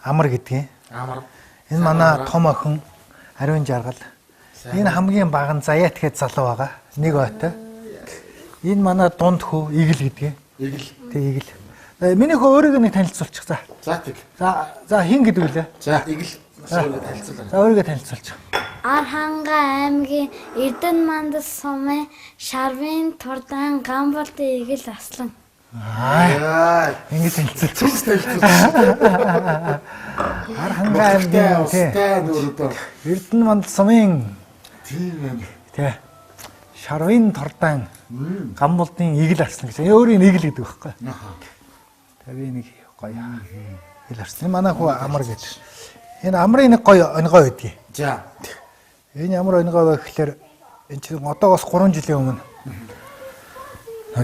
Амар гэдгийг.
Амар.
Энэ манай том охин Ариун Жаргал. Энэ хамгийн бага нь Заяат гээд залуу байгаа. Нэг ойтой. Энэ манай дунд хүү Игэл гэдгийг.
Игэл.
Тэг Игэл. Миний хүү өөрийгөө нэг танилцуулчих за.
За тэг.
За за хин гэдэг үлээ.
За Игэл бас өөрийгөө танилцуулаа.
За өөрийгөө танилцуулчих.
Арханга аймгийн Эрдэнэ мандал сумын Шарвын Турдан Гамболдын Игэл Аслан.
Аа. Ингэж танилцуулчих. Арханга аймгийн
устай нүүрдөө.
Эрдэнэ мандал сумын
тийм юм.
Тий. Шарвын Турдан Гамболдын Игэл Арслан гэж. Өөрийн Игэл гэдэг байхгүй. Тэгээ би нэг гоё. Игэл Арслан. Манай хүү Амар гэж. Энэ Амрын нэг гоё онгой байдгийг.
За.
Энэ ямар онгой вэ гэхлээр энэ чинь одоогоос 3 жилийн өмнө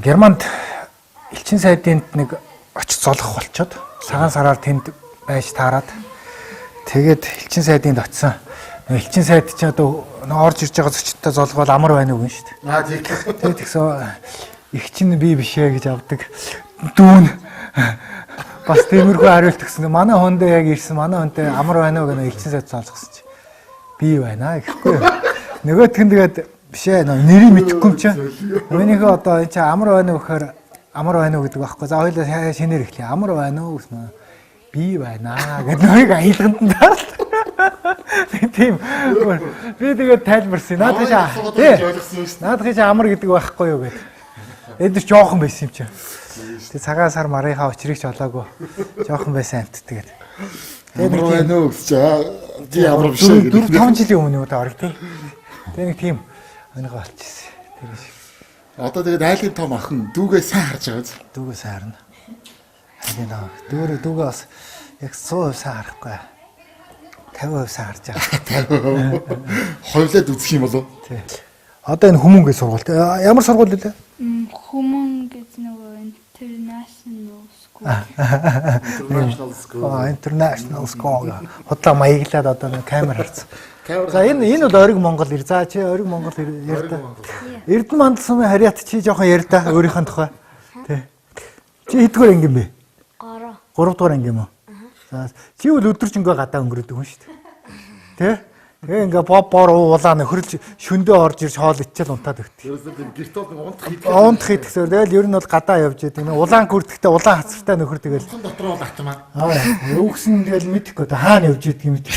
Германд элчин сайдынд нэг очиж золох болчоод цагаан сараар тэнд байж таарад тэгээд элчин сайдынд очисон. Элчин сайд чинь одоо орж ирж байгаа зочдтой золгоол амар байна уу гэн шүү дээ.
Аа тийм.
Тэгээд тэгсэн их чинь би биш ээ гэж авдаг. Дүүн бас тиймэрхүү хариулт өгсөн. Манай хүндээ яг ирсэн. Манай хүнтэй амар байна уу гэнэ элчин сайд золгосон чи. Би байна гэхгүй. Нөгөөх нь тэгээд биш ээ нэрийг мэдэхгүй юм чинь. Минийхээ одоо энэ чинь амар байна уу гэхээр амар байна уу гэдэг байхгүй. За хоёулаа шинээр эхлэе. Амар байна уу гэсэн. Би байна гэдэг нөрийг аялганд нь дараал. Тийм. Би тэгээд тайлбарсан. Наадах чи. Наадах чи амар гэдэг байхгүй юу гэд. Эд нар жоохон байсан юм чи. Тэг цагаан сар марынхаа учрыг ч олоогүй. Жоохон байсан амт тэгээд.
Тэгээд амар байна уу гэж чи амар биш ээ.
4 5 жилийн өмнө юм да орог тий. Тэгээд нэг тийм онгой болчихсон. Тэр шиг.
Одоо тэгээд айлын том охин дүүгээ сайн харж байгаа биз?
Дүүгээ сайн харна. Айлын том. Дүүрээ дүүгээ бас яг 100% сайн харахгүй. 50% сайн харж байгаа.
50%. Хувлаад үзэх юм болов?
Тий. Одоо энэ хүмүүн гэж сургууль. Ямар сургууль вэ?
Хүмүүн гэж нөгөө international school.
International school.
International school. Худлаа маяглаад одоо нэг камер харцсан. За энэ бол ориг Монгол ир. За чи ориг Монгол ярьда. Эрдэнэ мандал сумын хариат чи жоохон ярьда өөрийнхөө тухай. Тий. Чи хэддүгээр анги юм бэ?
3.
3 дугаар анги юм уу? За чи бол өдөржингөө гадаа өнгөрөөдөг хүн шүү дээ. Тэ? Тэгээ ингээ боб бор уулаа нөхөрлж шөндөө орж ирж хоол ичээл унтаад өгдөг.
Ерөөсөө тийм гэрт бол нэг унтах идэх.
Унтах идэх зүгээр. Тэгэл ер нь бол гадаа явж идэг. Улаан күрдэхтэй улаан хацартай нөхөр тэгэл.
Утсан дотор бол атмаа.
Аа, үгсэн тэгэл мэдэхгүй та хаана явж идэг юм бэ?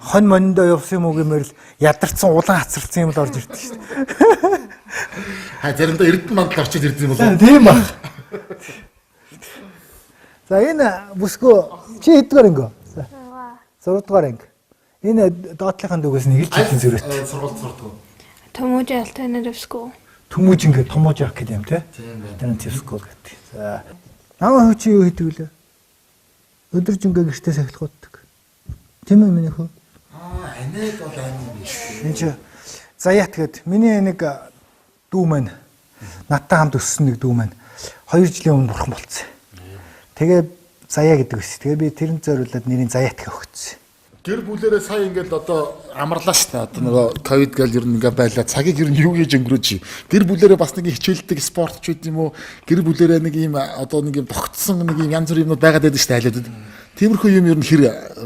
Хонь мониндоо явсан юм уу гэмээр л ядарсан улаан хацарсан юм л орж ирдэг шүү дээ.
Ха заримдаа Эрдэнэ мандал орчиж ирдэг юм болов.
Тийм баг. За энэ бүсгөө чи хэддүгээр анги? 6 дугаар анги. Энэ доотлынхаа дүүгээс нэг л жилийн зөрөөт.
Сургуульд сурдаг.
Төмүүжин alternative school.
Төмүүжин гэ Томуужин академи тий? Alternative school гэдэг. За. Намаа хүү чи юу хийдэг вүлээ? Өдөржингөө гэртээ сахилгууддаг. Тийм ээ миний хүү?
Аа, анаад бол айн юм биш.
Энэ чи Заяат гээд миний нэг дүү маань надтай хамт өссөн нэг дүү маань 2 жилийн өмнө бурхан болцсон. Тэгээ Заяа гэдэг ус. Тэгээ би тэрэн зориулаад нэрийг Заяат гэх өгсөн.
Гэр бүлэрээ сая ингээл одоо амарлаа шүү дээ. Одоо нөгөө ковид гэл ер нь ингээ байлаа. Цагийг ер нь юу хийж өнгөрөөж. Гэр бүлэрээ бас нэг хичээлдэг спорт ч үт юм уу? Гэр бүлэрээ нэг юм одоо нэг юм тогтсон нэг юм янз бүрийн юмнууд байгаад байдаг шүү дээ айлуудад. Тиймэрхүү юм ер нь хэр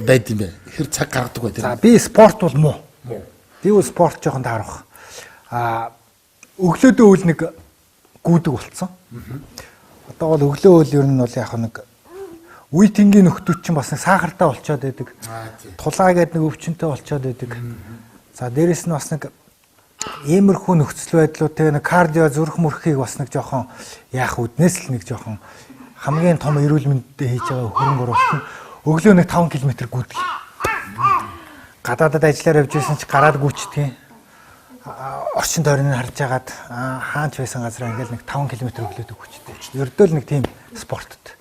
байд юм бэ? Хэр цаг гаргадаг вэ тэр?
За би спорт бол муу. Би бол спорт жоохон таарах. Аа өглөөдөө үл нэг гүйдэг болцсон. Одоо бол өглөө үл ер нь бол яг нэг үе тэнгийн нөхдүүд чинь бас нэг сахартай болчоод байдаг. Тулаа гэдэг нэг өвчнөд болчоод байдаг. За дээрэс нь бас нэг иймэрхүү нөхцөл байдлууд те нэг кардио зүрх мөрхийг бас нэг жоохон яах үднээс л нэг жоохон хамгийн том эрүүл мэндэд хийж байгаа хөрөнгө оруулалт нь өглөө нэг 5 км гүйдэг. Гадаадад ажиллаар явж байсан чи гараад гүйчдэг. Орчин тойрныг харж агаад хаанч байсан газараа ингээл нэг 5 км өглөөд гүйчдэг. Ердөө л нэг тийм спортод.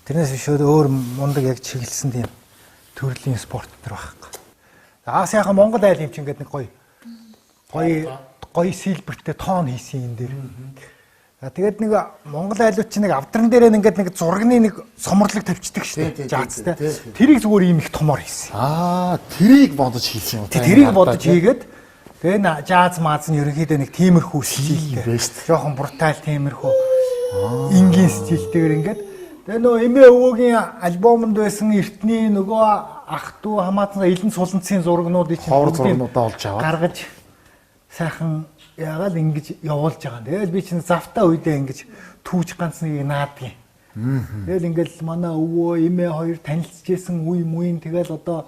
Тэрнээс биш өөр мундаг яг чиглэсэн тийм төрлийн спорт төр байхгүй. Аас яхан Монгол айл юм чинь ингээд нэг гоё гоё гоё сэлбэртэй тоон хийсэн юм дээр. За тэгээд нэг Монгол айлууд чинь нэг авдран дээрээ ингээд нэг зурагны нэг сомрлог тавьчихдаг шүү дээ. Жаацтай. Тэрийг зүгээр ийм их томоор хийсэн.
Аа, тэрийг бодож хийсэн юм.
Тэрийг бодож хийгээд тэгээ жааз мааз нь ерөнхийдөө нэг тиймэрхүү стилтэй. Жохон брутал тиймэрхүү энгийн стилтэйгээр ингээд тэгээ нөгөө эмээ өвөөгийн альбомонд байсан эртний нөгөө ах トゥ хамаатан элен суланцын зурагнуудыг
чинь ховор зурагнуудаа олж аваад
гаргаж сайхан ягаал ингэж явуулж байгаа. Тэгэл би чинь завтаа үедээ ингэж түүж ганц нэгийг наадгийн. Тэгэл ингээл манай өвөө эмээ хоёр танилцжсэн үе мүйн тэгэл одоо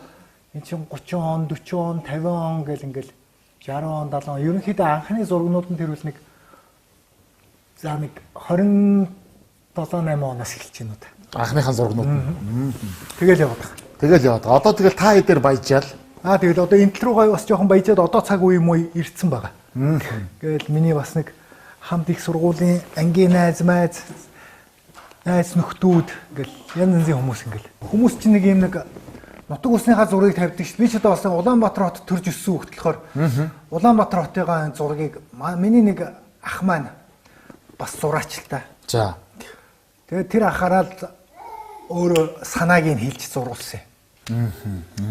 эн чинь 30 он, 40 он, 50 он гэл ингээл 60 он, 70 он ерөнхийдөө анхны зургнууд нь тэр үл нэг за нэг 27 8 оноос эхэлж байна уу.
Анхныхаа зургнууд нь.
Тэгэл яваад байгаа.
Тэгэл яваад. Одоо тэгэл та хэдээр баяжаал.
Аа тэгэл одоо энэ тал руугаа бас жоохон баяжаад одоо цаг үе юм уу ирцэн байгаа. Тэгэл миний бас нэг хамт их сургуулийн ангийн найз майз найз нөхдүүд ингээл янз янзын хүмүүс ингээл. Хүмүүс чинь нэг юм нэг нутаг усныхаа зургийг тавьдаг шүү. Би ч одоо бас Улаанбаатар хот төрж өссөн хүүхэд болохоор Улаанбаатар хотыгаа зургийг миний нэг ах маань бас зураач л та.
За.
Тэгээд тэр ахаараа л өөрөө санааг нь хэлж зурулсан.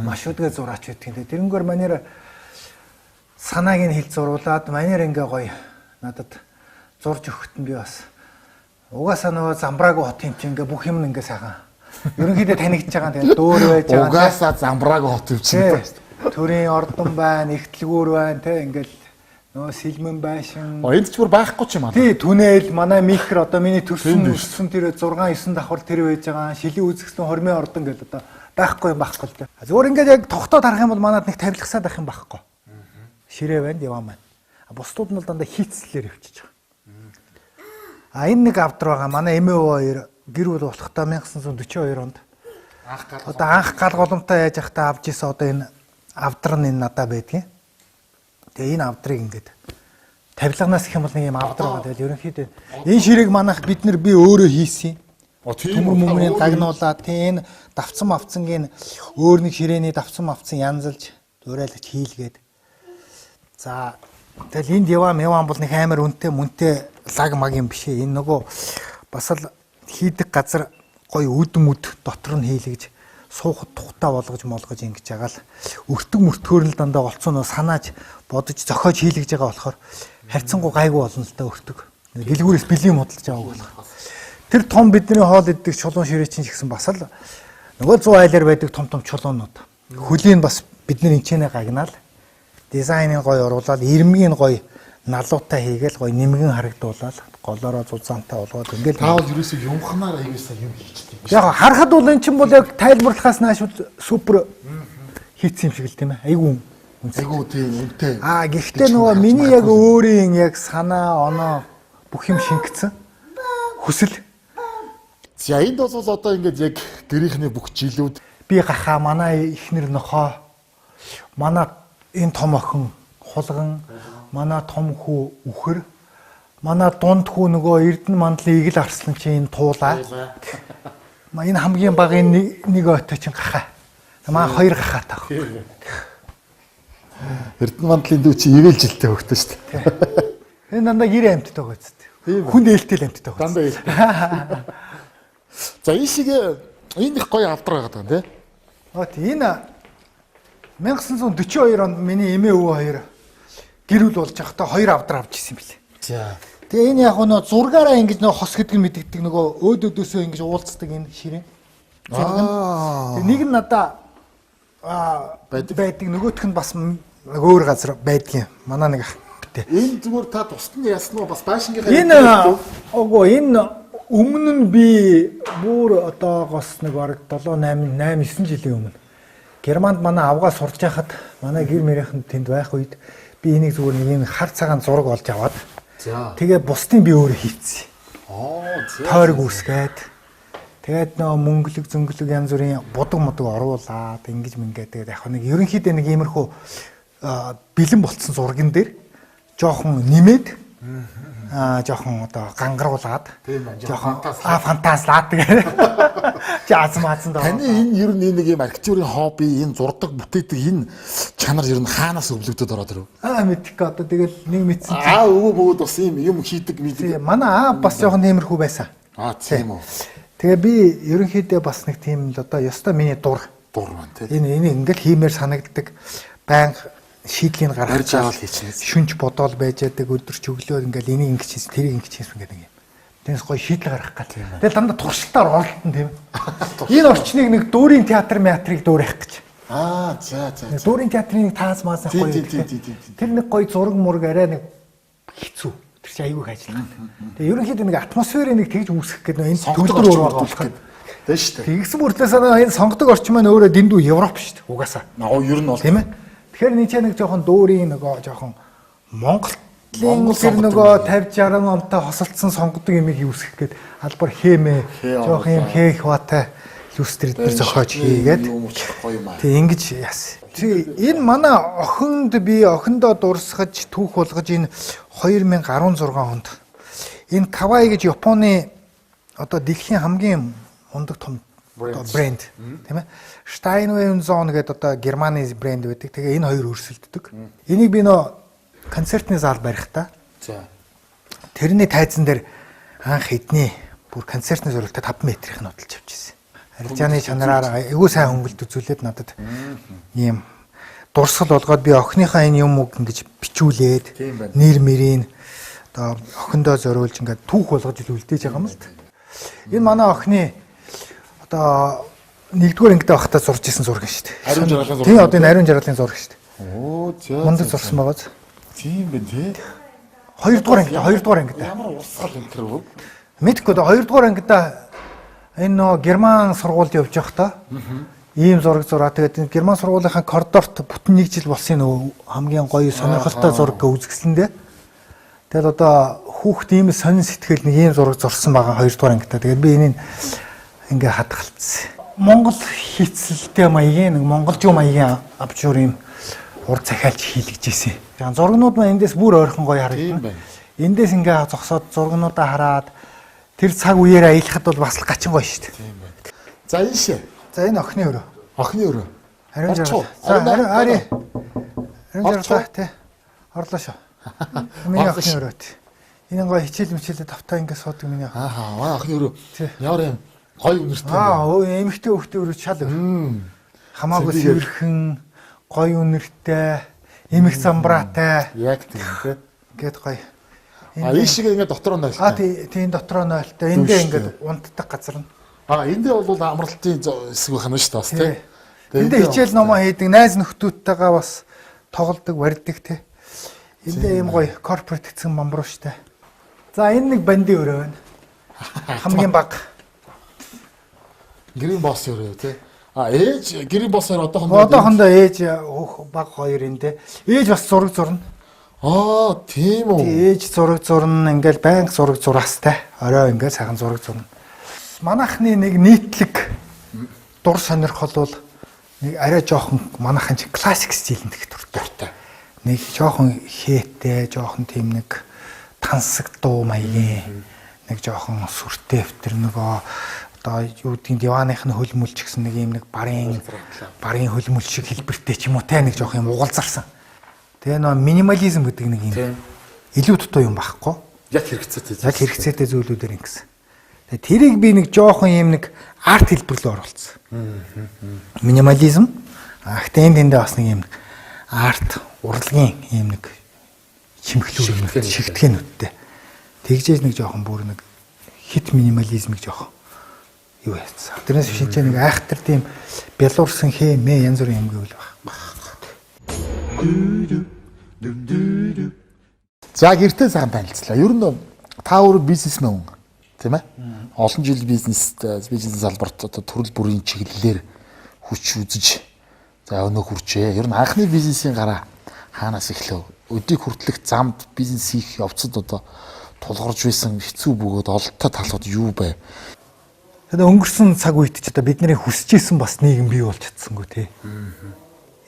Маш үдгээ зураач байдгийг. Тэрнгээр манер санааг нь хэлж зуруулад манер ингээ гоё надад зурж өгөхт нь би бас угаасаа нөгөө замбраагүй хот юм чи ингээ бүх юм ингээ сайхан. Ерөнхийдөө танигдж байгаа. Тэгээд дөөр байж байгаа.
Угаасаа замбраагүй хот юм чи.
Төрийн ордон байна, ихтлгүүр байна те ингээл нөгөө сэлмэн байшин.
Энд ч бүр байхгүй ч юм аа.
Тий, түнэл манай микро одоо миний төрсөн өссөн тэр 6 9 давхар тэр байж байгаа. Шилийн үзэсгэлэн хормын ордон гэл одоо байхгүй юм байхгүй л дээ. Зүгээр ингээд яг тогтоод харах юм бол манад нэг тавилгасаад байх юм байхгүй. Ширээ байна, диван байна. Бусдууд нь бол дандаа хийцлэлээр явчихж байгаа. А энэ нэг авдар байгаа. Манай эмээ өвөө хоёр гэр бүл болохдоо 1942 онд одоо анх гал голомтой яаж явахдаа авч исэн одоо энэ авдар нь энэ надад байдгийн. Тэгээ энэ авдрыг ингээд тавилганаас гэх юм бол нэг юм авдар байгаа. Тэгэл ерөнхийдөө энэ ширээг манайх бид нар би өөрөө хийсэн. Төмөр мөмрийн дагнуулаад тийм энэ давцсан мавцангийн өөр нэг ширээний давцсан мавцан янзалж дуурайлагч хийлгээд. За тэгэл энд яваа мэван бол нэг амар үнэтэй мөнтэй лаг маг юм биш ээ. Энэ нөгөө бас л хийдэг газар гоё үд мүд дотор нь хийлгэж суухад тухтай болгож молгож ингэж байгаа л өртөг мөртгөөр нь дандаа голцоо нөө санааж бодож зохиож хийлгэж байгаа болохоор харьцангуй гайгүй болно л да өртөг. Дэлгүүрээс бэлгийн худалдаж авах болохоор. Тэр том бидний хоол иддэг чулуун ширээ чинь ч гэсэн бас л нөгөө 100 айлаар байдаг том том чулуунууд. Хөлийн бас бид нар энчэнэ гагнаал дизайныг гоё оруулаад ирмгийн гоё налуутай хийгээл гоё нэмгэн харагдуулаад голоороо зузаантай болгоод ингээл
та бол ерөөсөө юмхнаар аягаасаа юм хийчихдээ юм.
Яг харахад бол эн чинь бол яг тайлбарлахаас нааш супер хийцэн юм шиг л тийм ээ. Айгуу
айгуу тийм үнэтэй.
Аа гэхдээ нөгөө миний яг өөрийн яг санаа оноо бүх юм шингэсэн хүсэл.
За энд бол одоо ингээд яг гэрийнхний бүх жилүүд
би гахаа манай ихнэр нохоо манай энэ том охин хулган манай том хүү үхэр манай дунд хүү нөгөө Эрдэнэ мандлын игэл арслан чинь энэ туулаа. Энэ хамгийн багын нэг ойтой чинь гахаа. Маа хоёр гахаатай.
Эрдэнэ мандлын дүү чи ивэл жилтэй хөхтэй шүү
дээ. Энэ дандаа гэрээ амьттай байгаа зү. Хүнд ээлтэй л амьттай байгаа.
Дандаа ээлтэй. За энэ шиг энэ их гоё авдар байгаад байгаа тийм.
Аа тий энэ 1942 онд миний эмээ өвөө хоёр гэр бүл болж байхдаа хоёр авдар авч ирсэн юм билээ.
За.
Тэгээ энэ яг нөө зургаараа ингэж нөө хос гэдэг нь мэдэгдэг нөгөө өөд өдөөсөө ингэж уулздаг энэ ширээ.
Аа.
Нэг нь надаа байдаг нөгөөх нь бас нэг өөр газар байдгийн. Манай нэг ах битээ.
Энэ зүгээр та тусад нь яасан уу бас байшингийнхаа
энэ үгүй энэ өмнө нь би бүр одоогоос нэг бараг 7 8 8 9 жилийн өмнө Германд манай авгаа сурж байхад манай гэр мөрийнхэн тэнд байх үед би энийг зүгээр нэг юм хар цагаан зураг олж аваад тэгээ бусдын би өөрөө хийцсэн.
Аа за.
Тойрог үүсгээд тэгээд нөө мөнгөлөг зөнгөлөг янз бүрийн будаг мудаг оруулаад ингэж мингээд тэгээд яг нэг ерөнхийдөө нэг иймэрхүү бэлэн болцсон зурган дээр жоохон нэмээд Жоохон одоо гангаруулад
жоохон
фантазлаад тэгээ. Чи азм азанд.
Таны энэ ер нь нэг юм архитектурын хобби, энэ зурдаг, бүтээдэг энэ чанар ер нь хаанаас өвлөгдөд ороод ирв?
Мэдхгүй одоо тэгэл нэг мэдсэн
чинь. Өвөө бөгөөд бас юм хийдэг мэддэг.
Манай аа бас жоохон тиймэрхүү байсан.
Тийм үү.
Тэгээ би ерөнхийдөө бас нэг тийм л одоо ёстой миний дур
байна тий.
Энэ ингээл хиймээр санагддаг. Байнга шийдлийг гаргаж
аваад хийчихнэ.
Шүнж бодоол байж яадаг өдөр ч өглөө ингээл энийг ингэж хийсэн, тэрийг ингэж хийсэн гэдэг юм. Тэрнээс гоё шийдэл гаргах гал. Тэгэл дандаа туршилтаар оролдсон тийм. Энэ орчныг нэг дүүрийн театр театрыг дүүрэх гэж.
За.
Дүүрийн театрын нэг таас маас гоё. Тэр нэг гоё зураг мураг арай нэг хэцүү. Тэр чинь айгүй их ажиллагаа. Тэгээ ерөнхийдөө нэг атмосферыг нэг тэгж үүсгэх гэдэг энэ төгөлдөр урваа болох.
Тийм шүү дээ.
Тэгсэн мөртлөө санаа энэ сонгодог орчин маань өөрөө дэндүү Европ шүү дээ. Угаасаа.
Ер нь бол
тийм ээ. Тэгэхээр нэг ч нэг жоохон дүүрийн нөгөө жоохон Монголын тэр нөгөө 50 60 онтой хосолцсон сонгодог юмыг үүсгэх гээд албар хэмээ жоохон юм хээх батай люстр эднэр зохиож хийгээд тэг ингэж яасан. Тэг энэ манай охинд би охиндоо дурсгаж түүх болгож энэ 2016 онд энэ Кавай гэж Японы одоо дэлхийн хамгийн мундаг том брэнд тийм ээ. Steinway Zone гэдэг одоо Германы брэнд байдаг. Тэгээ энэ хоёр өрсөлддөг. Энийг би нөө концертны зал барихтаа.
За.
Тэрний тайзан дээр анх эдний бүр концертны зориултаа 5 метрийнх нь худалж авч ирсэн. Арилжааны чанараар айгүй сайн хөнгөлт үзүүлээд надад ийм дурсгал болгоод би охиныхаа энэ юм үг ингэж бичүүлээд нэр мөрийн одоо охиндоо зориулж ингээд түүх болгож ил үлдээж байгаа юм л та. Энэ манай охины одоо нэгдүгээр ангид байхдаа зурж исэн зураг шүү дээ.
Ариун жаргалын зураг.
Тийм, одоо энэ ариун жаргалын зураг шүү дээ.
Оо, за.
Мундаг зурсан байгаа биз?
Тийм байна тий.
Хоёрдугаар ангид, хоёрдугаар ангид.
Ямар урсгал энэ төр вэ?
Мэдгүй дээ. Хоёрдугаар ангидаа энэ нөө герман сургуульд явж байхдаа ийм зураг зураа. Тэгээд энэ герман сургуулийнхаа коридорт бүтэн нэг жил болсон нөгөө хамгийн гоё сонирхолтой зураг гэ үзгэсэндээ. Тэгэл одоо хүүхд ийм сонин сэтгэл нэг ийм зураг зурсан байгаа хоёрдугаар ангидаа. Тэгээд би энийг ингээ хадгалцсан. Монгол хийцэлтэй маягийн нэг монголжуу маягийн абжуур юм ур захиалж хийлгэж ирсэн. Зургнууд маань эндээс бүр ойрхон гоё харагдана. Эндээс ингээ зогсоод зургнуудаа хараад тэр цаг үеэр аялахад бол бас л гачин гоё шүү дээ.
Тийм байна. За ийшээ.
За энэ охины өрөө.
Охины өрөө.
Ариун жаргал. За ари. Ариун жаргал тий. Орлоо шүү. Миний охины өрөө тий. Энэ гоё хичээл мичээлээ тавтаа ингээ суудаг миний охин.
Аа, манай охины өрөө. Ямар юм гоё үнэртэй.
Эмэгтэй хүүхдээ өрөө шал өр. Хамаагүй цэвэрхэн, гоё үнэртэй, эмх замбраатай.
Яг тийм тий.
Ингээд гоё.
Ийшээ ингээд дотроо нойлтой.
Тийм дотроо нойлтой. Эндээ ингээд унтдаг газар нь.
Эндээ бол амралтын хэсэг байх нь шүү дээ бас тий.
Эндээ хичээл номоо хийдэг, найз нөхдүүдтэйгээ бас тоглодог, барьдаг тий. Эндээ ийм гоё корпорат гэсэн мамбруу штэ. За энэ нэг бандын өрөө байна. Хамгийн бага.
Гэрийн босс өрөө тий. Ээж гэрийн босс хоёр одоохондоо
одоохондоо ээж баг хоёр эндээ. Ээж бас зураг зурна.
Тийм үү.
Ээж зураг зурна, ингээл байнга зураг зураастай. Орой ингээл сайхан зураг зурна. Манайхны нэг нийтлэг дур сонирхол бол нэг арай жоохон манайхан чи классик стилэнд их дуртай. Нэг жоохон хээтэй, жоохон тийм нэг тансаг дуу маягийн нэг жоохон сүртэй өвтөр нөгөө одоо юу гэдгийг диваных нь хөлмөлч гэсэн нэг юм нэг барын хөлмөл шиг хэлбэртэй ч юм уу те нэг жоох юм угалзарсан. Тэгээ нөө минимализм гэдэг нэг юм илүү дутуу юм байхгүй.
Яг хэрэгцээтэй.
Яг хэрэгцээтэй зүйлүүдээр ингэсэн. Тэгээ тэрийг би нэг жоохон юм нэг арт хэлбэр рүү оруулсан. Минимализм. Гэхдээ энэ тэндээ бас нэг юм арт урлагийн юм нэг чимхлүүр шигтгэнүүдтэй. Тэгжээж нэг жоохон бүр нэг хит минимализмыг жоохон юу яасан. Тэрнээс биш энэ нэг айхтар тийм бялуурсан хээ мэ янз бүрийн юм гэвэл баг.
За гэртээ сайхан танилцлаа. Ер нь та өөрөө бизнесмен хүн тийм ээ? Олон жил бизнес салбарт одоо төрөл бүрийн чиглэлээр хүч үзэж за өнөө хүрчээ. Ер нь анхны бизнесийн гараа хаанаас эхлэв? Өдийг хүртэлх замд бизнес хийх явцад одоо тулгарч байсан хэцүү бөгөөд ололттой талууд юу байв?
Тэгээд өнгөрсөн цаг үед ч одоо бидний хүсэж исэн бас нийгэм бий болж чадсангүй тий.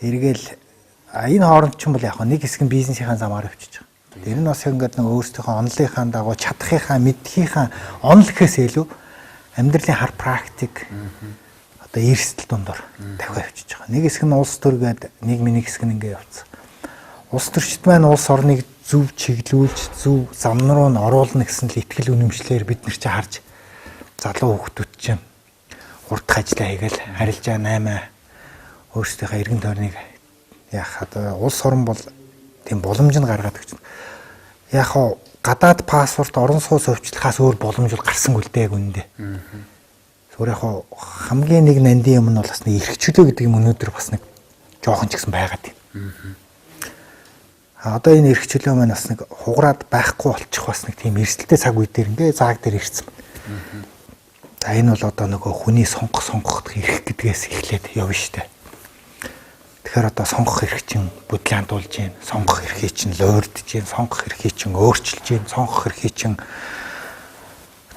Эргээл энэ хооронд ч юм бол яг нэг хэсэг нь бизнесийн замаар явчихж байгаа. Энэ нь бас ингээд нэг өөрсдийнхөө онлынхаа дагуу чадахынхаа, мэдхийнхаа онл гэхээс илүү амьдралын хар практик одоо эрсдэл дундуур тавиа явчихж байгаа. Нэг хэсэг нь улс төр гээд нийгмийн нэг хэсэг нь ингээд явцсан. Улс төрчид маань улс орныг зөв чиглүүлж, зөв зам руу нь оруулна гэсэн л итгэл үнэмшлэр бид нар чи харж залуу хүүхдүүд чинь урдах ажлаа хийгээл харилжаа 8 өөрсдийнхөө эргэн тойрныг яах одоо улс орн бол тийм боломж нь гаргаад өгч. Яг хоо гадаад паспорт орон сууц өвчлөхээс өөр боломж бол гарсангүй л дээ яг үнэндээ. Зүгээр яг хоо хамгийн нэг нандин юм нь бол бас нэг эрх чөлөө гэдэг юм өнөөдөр бас нэг жоохон ч гэсэн байгаад байна. А одоо энэ эрх чөлөө маань бас нэг хугараад байхгүй болчих бас нэг тийм эрсдэлтэй цаг үе дээр ингээ зааг дээр ирсэн. За энэ бол одоо нөгөө хүний сонгох сонгох эрх гэдгээс эхлээд явна штэ. Тэгэхээр одоо сонгох эрх чинь бүдлаантуулж гин, сонгох эрхийг чинь луурдж гин, сонгох эрхийг чинь өөрчилж гин, сонгох эрхийг чинь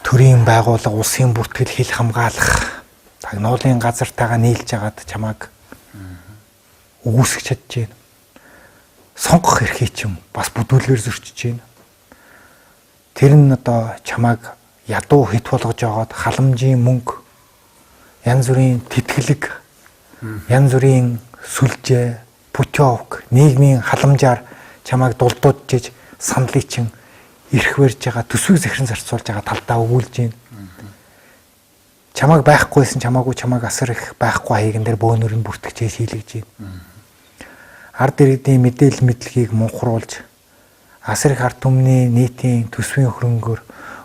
төрийн байгууллага, улсын бүртгэл хил хамгаалах, тагнуулын газартайгаа нийлж агаад чамааг үгүйсгэж чадж гин. Сонгох эрхийг чинь бас бүдүүлгээр зөрчиж гин. Тэр нь одоо чамааг ядуу хит болгож жагаад халамжийн мөнгө, янз бүрийн тэтгэлэг, янз бүрийн сүлжээ, путевк, нийгмийн халамжаар чамайг дулдуудж саналыг чинь эрх барьж байгаа, төсвийг захиран зарцуулж байгаа талдаа өгүүлж байна. Чамайг байхгүйсэн чамаагүй чамайг асар их байхгүй хаяган дээр бөөнөр нь бүртгэж шийлгэж байна. Ард иргэдийн мэдээлэл мэдлэгийг мунхруулж асар их ард түмний нийтийн төсвийн хөрөнгөөр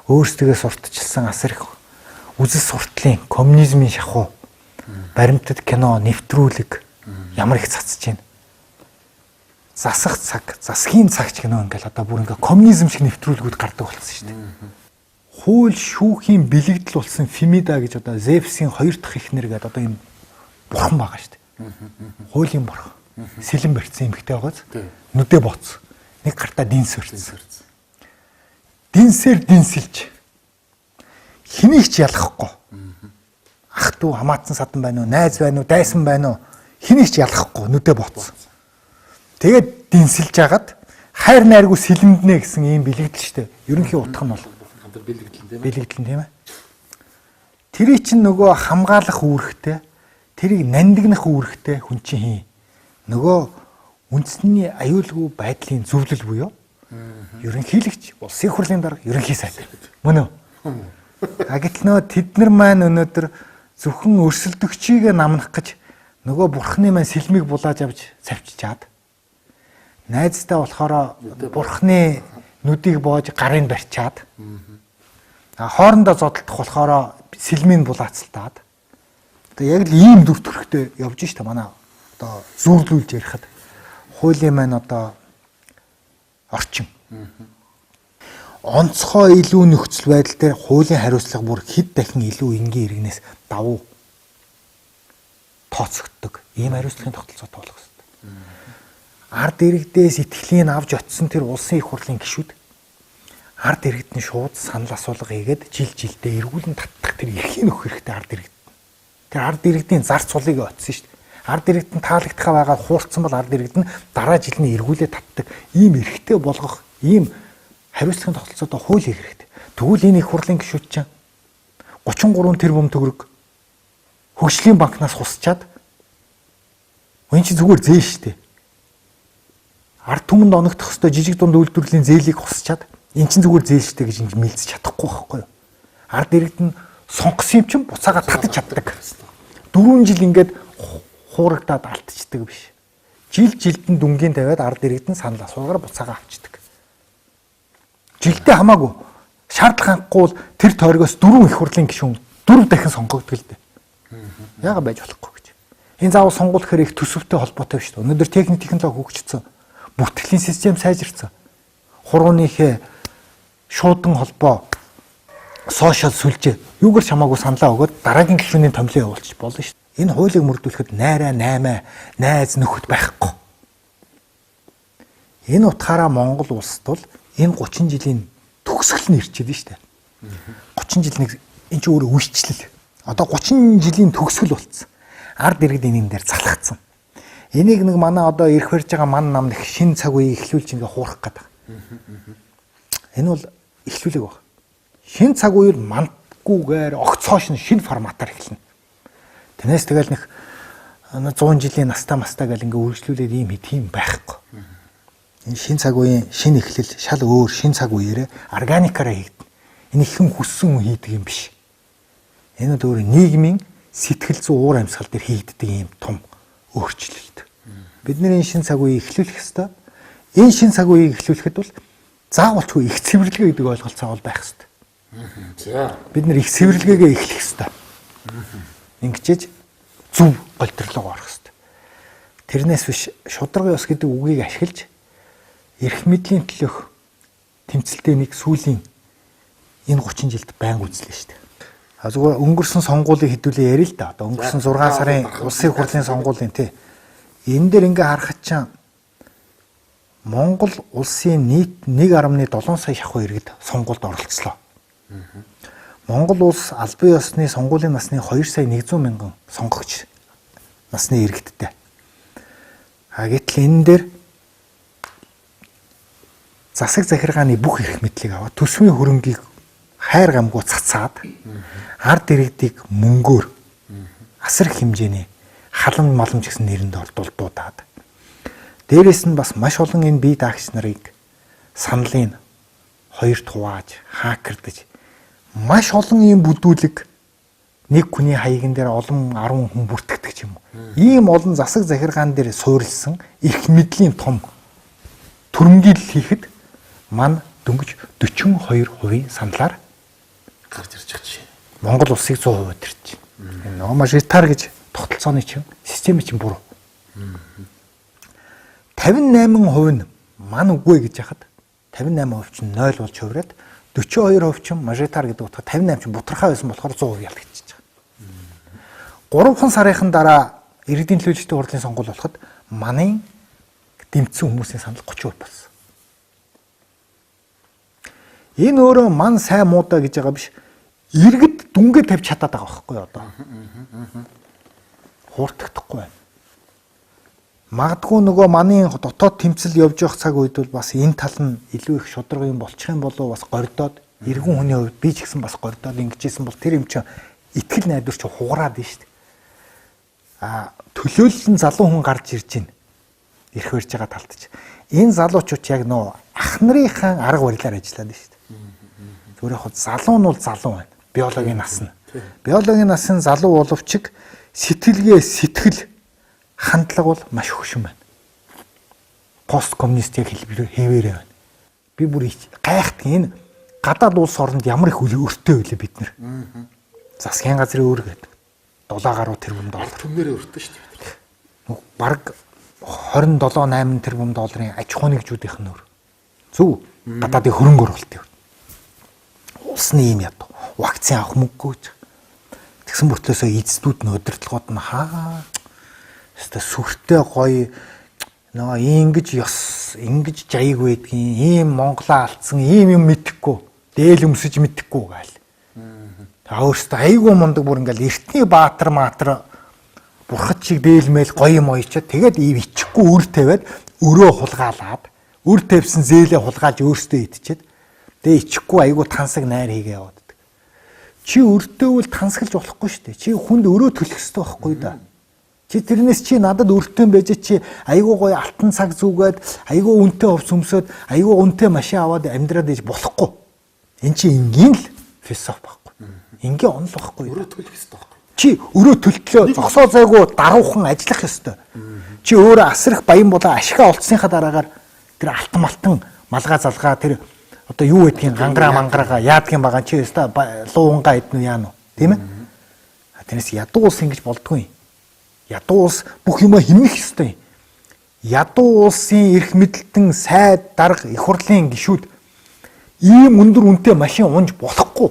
өөрсдөө сурталчилсан асар их үзэл суртлын коммунизмын шахуу баримтат кино нэвтрүүлэг ямар их цацж байна. Засах цаг, засгийн цагч кино ингээл одоо бүр ингээ коммунизм шиг нэвтрүүлгүүд гардаг болсон шүү дээ. Хууль шүүхийн бэлэгдэл болсон Фемида гэж одоо Зевсийн хоёр дахь эхнэр гэдэг одоо юм бурхан байгаа шүү дээ. Хуулийн бурхан. Сэлэн барьсан эмэгтэй байгааз. Нүдэ боц. Нэг гартаа дэнс барьсан. Дэнсээр дэнсэлж хэнийг ч ялахгүй. Ах トゥ хамаатсан садан байна уу, найз байна уу, дайсан байна уу? Хэнийг ч ялахгүй нүдэ боц. Тэгээд дэнсэлж хагаад хайр найргүй сэлэмднэ гэсэн ийм бэлэгдэл шүү дээ. Ерөнхий утга нь бол
бэлэгдэл тийм ээ.
Бэлэгдэл тийм ээ. Тэрийг чинь нөгөө хамгаалах үүрэгтэй, тэрийг нандинах үүрэгтэй хүн чинь хий. Нөгөө үндэсний аюулгүй байдлын зөвлөл буюу ерөнхийлөгч, улсын хурлын дарга, ерөнхий сайд. Мөн үү? А гэтэл нөгөө тэд нар маань өнөөдөр зөвхөн өрсөлдөгчийг намнах гэж нөгөө бурхны маань сэлмийг булааж авч цавчичаад найзтай болохоор бурхны нүдийг боож гарын барьчаад хоорондоо зодтолдох болохоор сэлмийг булаацалтаад одоо яг л ийм дүр төрхтэй явж штэ манай одоо зүүрлүүлж ярихад хуулийн маань одоо орчин онцгой илүү нөхцөл байдал дээр хуулийн хариуцлага бүр хэд дахин илүү энгийн иргэнээс давуу тооцогддог. Ийм хариуцлагын тогтолцоотой болох хэрэгтэй. Ард иргэдээс итгэлийн авч очисон тэр улсын их хурлын гишүүд ард иргэд нь шууд санал асуулга хийгээд жил жилдээ эргүүлэн татдах тэр эрхийн өгөх хэрэгтэй ард иргэд. Тэр ард иргэдийн зар цулыг очисон шүү дээ. Ард иргэд нь таалагдхаа байгаа хуурцсан бол ард иргэд нь дараа жил нь эргүүлээ татдаг. Ийм эрхтэй болгох ийм хариуцлагын тогтолцоотой хууль хийх хэрэгтэй. Тэгвэл энэ их хурлын гишүүд чинь 33 тэрбум төгрөг хөгжлийн банкнаас хусчаад энэ чинь зүгээр зээл шүү дээ. Ард түмэнд оногдох ёстой жижиг дунд үйлдвэрлэлийн зээлийг хусчаад энэ чинь зүгээр зээл шүү дээ гэж ингэж мэлцэж чадахгүй байхгүй юу? Ард иргэд нь сонгосон юм чинь буцаага татаж чаддаг. 4 жил ингээд хуурагдаад алдчихдаг биш. Жил жилд нь дүнгийн тавиад ард иргэд нь санал асуулгаар буцаага авчдаг. Жилдээ хамаагүй шаардлага хангахгүй бол тэр тойргоос 4 их хурлын гишүүн 4 дахин сонгогддог л дээ. Яагаад байж болохгүй гэж. Энэ заавал сонгуул гэхээр их төсөвтэй холбоотой биш үү? Өнөөдөр техник технологи хөгжсөн. Бүртгэлийн систем сайжирсан. Хурууныхээ шуудан холбоо сошиал сүлжээ юугаар ч хамаагүй саналаа өгөөд дараагийн гишүүний томилоо явуулчих болно шүү дээ. Энэ хуулийг мөрдүүлэхэд найраа наймаа найз нөхөд байхгүй. Энэ утгаараа Монгол улсад бол энэ 30 жилийн төгсгөл нь ирчээд шүү дээ. 30 жил нэг энэ чинь өөрөө үйлчлэл. Одоо 30 жилийн төгсгөл болцсон. Ард иргэд энэ юм дээр залхацсан. Энийг нэг манай одоо ирэх барьж байгаа ман нам нэг шин цаг үеийг эхлүүлж ингээ хуурах гэдэг. Энэ бол эхлүүлэг баг. Шинэ цаг үеэр мандгүйгээр огцоош нь шинэ форматаар эхэлнэ. Тэрнээс тэгэл нэг 100 жилийн настай мастай гэл ингээ үргэлжлүүлээд ийм тийм байхгүй. Энэ шинэ цаг үеийн шинэ эхлэл шал өөр шинэ цаг үеэрээ органикаараа хийгдэнэ. Энэ хэн хүссэн хүн хийдэг юм биш. Энэ бол өөр нийгмийн сэтгэл зүйн уур амьсгал дээр хийгддэг ийм том өөрчлөлт. Бид нар энэ шинэ цаг үеийг эхлүүлэх ёстой. Энэ шинэ цаг үеийг эхлүүлэхэд бол заавалчгүй их цэвэрлэгээ гэдэг ойлголцоо бол байх ёстой.
За.
Бид нар их цэвэрлэгээгээ эхлэх ёстой. Ингэчээж зөв голдрлого орох ёстой. Тэрнээс биш шударга ёс гэдэг үгийг ашиглаж эрх мэдлийн төлөөх тэмцэлтээнийг сүүлийн энэ 30 жилд байнга үзлээ шүү дээ. А зүгээр өнгөрсөн сонгуулийг хэдүүлээ ярил л да. Одоо өнгөрсөн 6 сарын улсын хурлын сонгуулийн тий. Энэ дээр ингээ харахад чинь Монгол улсын нийт 1.7 сая шахуу иргэд сонгуульд оролцлоо. Монгол улс албан ёсны сонгуулийн насны 2 сая 100 мянган сонгогч насны иргэдтэй. А гэтэл энэ дээр засаг захиргааны бүх эрх мэдлийг аваад төсвийн хөрөнгийг хайр гамгүй цацаад ард иргэдийг мөнгөөр асар их хэмжээний халан маламж гэсэн нэрэнд ордуулдаад дээрээс нь бас маш олон энэ бие даагч нарыг саналын хоёрт хувааж хакердэж маш олон ийм бүдүүлэг нэг хүний хаяган дээр олон 10 хүн бүртгэдэг ч юм уу. Ийм олон засаг захиргаан дээр суурилсан эрх мэдлийн том төрөмгийлэл хийхэд ман дөнгөж 42% саналаар
гарч ирж байгаа жишээ.
Монгол улсыг 100% удирч. Энэ нөгөө мажоритар гэж тогтолцооны чинь систем чинь буруу. 58% нь ман үгүй гэж яхад 58% чинь 0 болж хувраад 42% чинь мажоритар гэдэг утгаар 58 чинь бутархай байсан болохоор 100% ялагдчихж байгаа. 3 сарынхан дараа иргэдийн төлөөлөлтийн хурлын сонгуул болоход манын дэмжсэн хүмүүсийн санал 30% болсон. Энэ өөрөө ман сайн муудаа гэж байгаа биш. Иргэд дүнгээ тавьж чадаад байгаа байхгүй юу одоо. Хууртагдахгүй байна. Магадгүй нөгөө манын дотоод тэмцэл явж явах цаг үед бол бас энэ тал нь илүү их шударга юм болчих юм болов бас гордоод эргэн хүний хувьд би ч гэсэн бас гордоод ингэжсэн бол тэр юм чинь итгэл найдвар чинь хугараад байна шүү дээ. А төлөөлөл нь залуу хүн гарч ирж байна. Ирэх барьж байгаа талд ч. Энэ залуучууд яг нөө ах нарынхаа арга барилаар ажиллаад байна шүү дээ. Зүгээр яг залуу нь бол залуу байна. Биологийн нас нь. Биологийн насын залуу боловч сэтгэлгээ сэтгэл хандлага бол маш хөшин байна. Посткоммунист яг хэвээрээ байна. Би бүр гайхдаг энэ гадаад улс оронд ямар их өртөө байлээ бид нар. Засгийн газрын өр гэдэг 7 гаруй тэрбум доллар.
Түмнэрээ өртөө шүү дээ.
Бараг 27 8 тэрбум долларын аж ахуйн нэгжүүдийнх нь өр. Зөв гадаадын хөрөнгө оруулалтын өр. Улсны ийм ядуу. Вакцин авах мөнгөгүй гэж. Тэгсэн мөртлөөсөө эздүүд нь удирдлагууд нь хаа өстой сүртэй гоё нөгөө ингэж ёс ингэж жаяг байдгийн ийм Монголоо алдсан ийм юм мэдэхгүй дээл өмсөж мэдэхгүй гаал. Та өөртөө айгүй мундаг бүр ингээл эртний баатар маатар бурхад шиг дээлмэл гоё юм оёчоо тэгээд ийм ичихгүй үр тавиад өрөө хулгаалаад үр тавьсан зээлээ хулгаалж өөртөө идчихэд тэгээ ичихгүй айгүй тансаг найр хийгээ яваад. Чи өртөөвөл тансаглаж болохгүй шүү дээ. Чи хүнд өрөө төлөх ёстой байхгүй да. Чи тэрнээс чи надад өртөө байж чи айгүй гоё алтан цаг зүгээд айгүй үнэтэй хувц өмсөөд айгүй үнэтэй машин аваад амьдраад иж болохгүй. Эн чи энгийн л философи байхгүй. Энгийн онол байхгүй.
Өрөө төлөх ёстой байхгүй.
Чи өрөө төлтлөө зогсоо зайгүй даруухан ажиллах ёстой. Чи өөрөө асар их баян болоо ашгаа олцсныхаа дараагаар тэр алтан малтан малгай залгаа тэр одоо юу гэдгийг гангараа мангараага яадгийн байгаа чи өста луунгаа иднүү яана уу тийм ээ. Тэрнээс ядуу улс ингэж болдгүй юм. Ядуу улс бүх юмаа хэмнэх ёстой юм. Ядуу улсын эрх мэдэлтэн сайд дарга их хурлын гишүүд ийм өндөр үнэтэй машин унж болохгүй.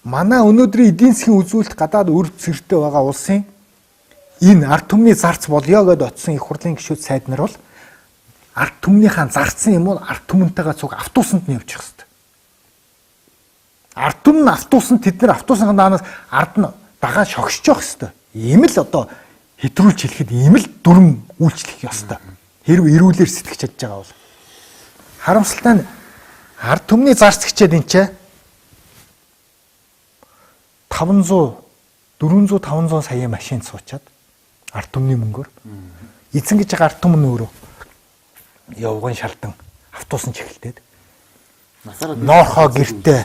Манай өнөөдрийн эдийн засгийн үзүүлэлт гадаад өр цэртэй байгаа улсын энэ ард түмний зарц болёо гэдээ очисон их хурлын гишүүд сайд нар бол ард түмнийхээ зарцсан юм бол ард түмэнтэйгээ цуг автобусанд нь явчих хэвээр. Ард түмэн автобусанд тэд нар автобусын даанаас ард нь дагаа шогшож явах хэвээр. Ийм л одоо хэтрүүлж хэлэхэд ийм л дүрм үйлчлэх ёстой. Хэрв эрүүлэр сэтгэж чадж байгаа бол. Харамсалтай нь ард түмний зарц хичээд энэ ч 500 400 500 саяын машинд суучаад ард түмний мөнгөөр эзэн гэж байгаа ард түмэн өөрөө явган шалдан автобус нь чиглэлтээд Ноорхоо гэртээ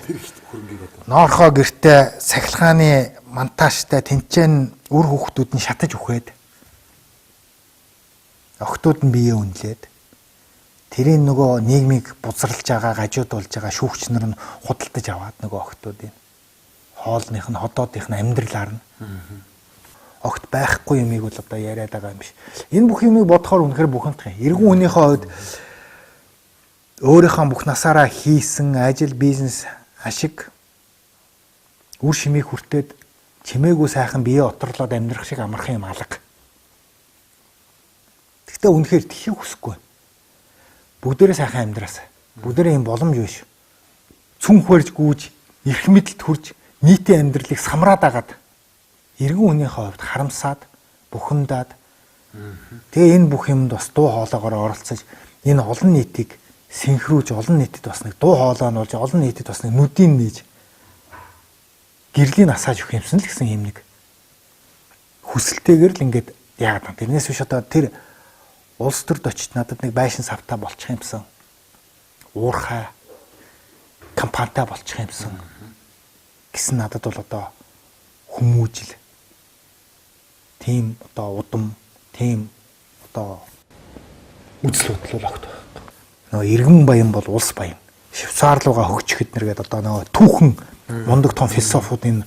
Ноорхоо гэртээ сахилгааны монтажтай тэнцэн үр хүүхдүүд нь шатаж үхээд охтууд нь биеэ үнэлээд тэрийн нөгөө нийгмийг бузралж байгаа, гажуудуулж байгаа шүүгч нар нь худалдаж аваад нөгөө охтуудыг хоолных нь ходоодынх нь амьдралаар нь огт байхгүй юмыг бол одоо яриад байгаа юм биш. Энэ бүх юмыг бодохоор үнэхээр бухимдах юм. Иргэн хүнийхээ хувьд өөрийнхөө бүх насаараа хийсэн ажил, бизнес, ашиг үр шимийг хүртээд чимээгүй сайхан бие оторлоод амьдрах шиг амархан юм алга. Гэхдээ үнэхээр тхийг хүсэхгүй. Бүгдээрээ сайхан амьдраасай. Бүгдээрээ юм боломж биш. Цүнх барьж гүйж, эрх мэдэлд хүрж, нийтийн амьдралыг самраад агаад иргэн хүнийхээ хувьд харамсаад, бухимдаад тэгээ энэ бүх юмд бас дуу хоолоогоор оролцож энэ олон нийтийг синхрүүж, олон нийтэд бас нэг дуу хоолой нь болж, олон нийтэд бас нэг нүдийг нээж гэрлийн асааж өгөх юмсан л гэсэн юм нэг хүсэлтэйгээр л ингээд яагаад юм. Тэрнээс биш одоо тэр улс төрд очиж надад нэг байшин савтаа болчих юмсан. Уурхай компанитай болчих юмсан гэсэн надад бол одоо хүмүүжил тийм одоо удам, тийм одоо үзэл бодол бол огт байхгүй. Нөгөө иргэн баян бол улс баян. Швейцар руугаа хөгжих эднэр гэдэг одоо нөгөө түүхэн мундаг том философуудын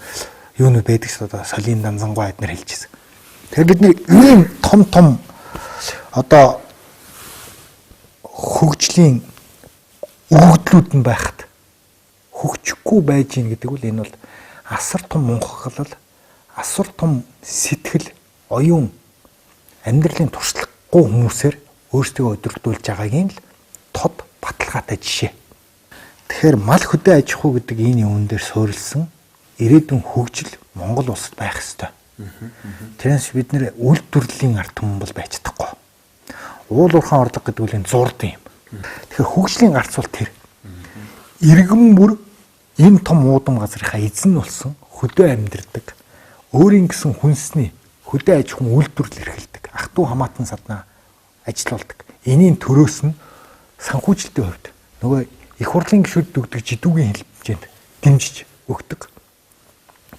юунууд байдаг ч одоо Солин Данзангуй эднэр хэлж ирсэн. Тэгэхээр бид нэр ийм том том одоо хөгжлийн өгөгдлүүд нь байхад хөгжихгүй байж гин гэдэг бол энэ бол асар том мунхаглал, асар том сэтгэл, оюун амьдралын туршлагагүй хүмүүсээр өөрсдөө удирдуулж байгаагийн л тод баталгаатай жишээ. Тэгэхээр мал хөдөө аж ахуй гэдэг энэ юун дээр суурилсан ирээдүйн хөгжил Монгол улсад байх ёстой. Тэрнээс бид нэр үйлдвэрлэлийн ард түмэн бол байж чадахгүй. Уул уурхайн орлого гэдэг үл энэ зурд юм. Тэгэхээр хөгжлийн гарц бол тэр. Иргэн бүр энэ том уудам газрынхаа эзэн болсон хөдөө амьдардаг өөрийн гэсэн хүнсний хөдөө аж ахуйн үйлдвэрлэл эрхэлдэг. Ах トゥ хамаатан саднаа ажиллаулдаг. Энийн төрөөс нь санхүүжилтийн хувьд нөгөө их хурлын гишүүд өгдөг жидүүгийн хэмжээнд дэмжиж өгдөг.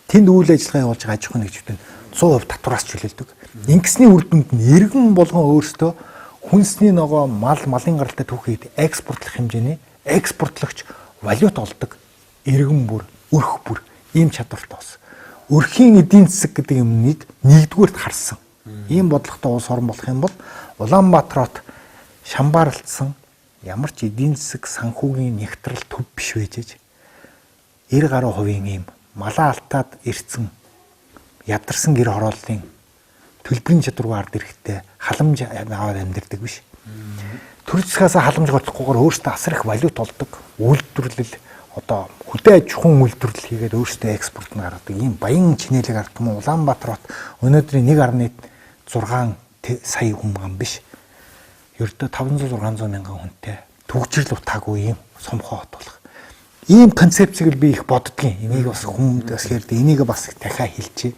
Тэнд үйл ажиллагаа явуулж байгаа аж ахуйн нэгжүүд нь 100% татвараас чөлөөлдөг. Ингэсний үр дүнд нь иргэн болгон өөрсдөө хүнсний ногоо мал малын гаралтай түүхийд экспортлох хэмжээний экспортлогч валют олдог иргэн бүр, өрх бүр ийм чадвартай болсон. Өрхийн эдийн засаг гэдэг юмныг нэгдүгээрт харсан. Ийм бодлоготой улс орн болох юм бол Улаанбаатар хот шамбаарлцсан ямар ч эдийн засаг санхүүгийн нэгтрал төв биш байжээж 90 гаруй хувийн ийм малаа алтаад ирсэн ядарсан гэр хорооллын төлбөрийн чадваргүй ард ирэхтэй халамж аваад амьдардаг биш. Төр засгаас халамж гоцохгүйгээр өөрсдөө асар их валют олдог, үйлдвэрлэл одоо хөдөө аж ахуйн үйлдвэрлэл хийгээд өөрсдөө экспорт нь гаргадаг ийм баян чинээлэг ард түмэн Улаанбаатар хот өнөөдрийн 1.6 сая хүн ам биш. Ердөө 500 600 мянган хүнтэй түгжрэл утаагүй ийм сомхоо хот болох. Ийм концепцийг л би их боддгийн. Энийг бас хүмүүст бас ярьдаг. Энийг бас их дахиад хэлчихье.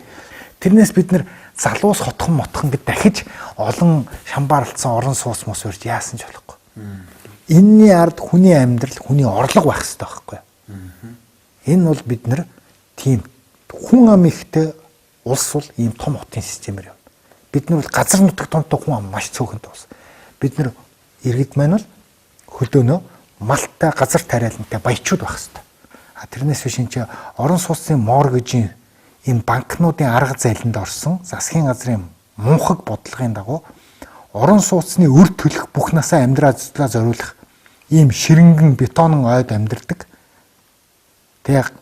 Тэрнээс бид нэр залуус хотхон мотхон гэд дахиж олон шамбаарлцсан орон сууц мос урьж яасан ч болохгүй. Энийний ард хүний амьдрал, хүний орлого байх хэрэгтэй байхгүй. Энэ бол бид нэр тийм хүн ам ихтэй улс бол ийм том хотын системээр явна. Бид нар бол газар нутаг томтой хүн ам маш цөөхөнтэй улс. Бид нар иргэд маань бол хөлдөөнөө малтай газар тариалантай баячууд байх хэрэгтэй. А тэрнээс биш энэ чи орон сууцны моргежийн энэ банкнуудын арга зайланд орсон засгийн газрын мунхаг бодлогын дагуу орон сууцны өр төлөх бүх насаа амьдралаа зориулах ийм ширэнгэн бетонон ойд амьдардаг. Тэг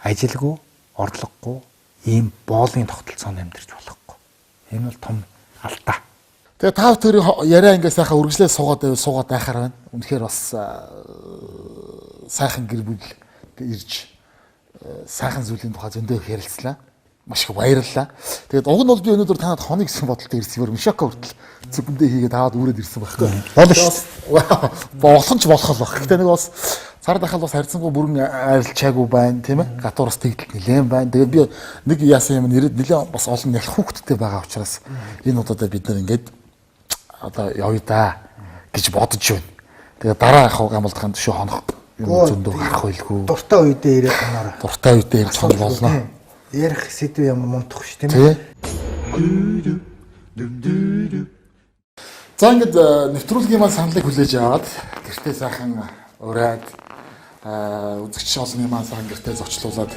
ажилгүй, орлогогүй ийм боолын тогтолцоонд амьдарч болохгүй. Энэ бол том алдаа.
Тэгээ та бүхэн яриа ингээ сайхан үргэлжлээ суугаад байвал суугаад байхаар байна. Үнэхээр бас сайхан гэр бүл ирж сайхан зүйлийн тухай зөндөө их ярилцлаа. Маш их баярлалаа. Тэгээд уг нь бол би өнөөдөр танад хоног гэсэн бодолтой ирсэн юм. Мишака хүртэл зүгмдээ хийгээд аваад үүрээд ирсэн байхгүй.
Болно шүү.
Болох нь ч болох л баг. Гэтэ нэг бас цар тахал бас харьцангуй бүрэн арилчаагүй байна, тийм ээ. Гадуураас тэгдэл нэлээд байна. Тэгээд би нэг яасан юм нэрэд нэлээд бас олон нялх хүүхдтэй байгаа учраас энэ удаа бид нар ингээд одоо явъя да гэж бодож байна. Тэгээд дараа яг гамбалдахын төшөө хонох юм зөндөө гарах байлгүй.
Дуртай үедээ ирээд хоноор.
Дуртай үедээ ирж хонох болно.
Ярих сэдв ямар мунтах ш тийм ээ.
За ингээд нэвтрүүлгийн маань саналыг хүлээж аваад гэртээ сайхан ураад үзэгч олонний маань сайхан гэртээ зочлуулад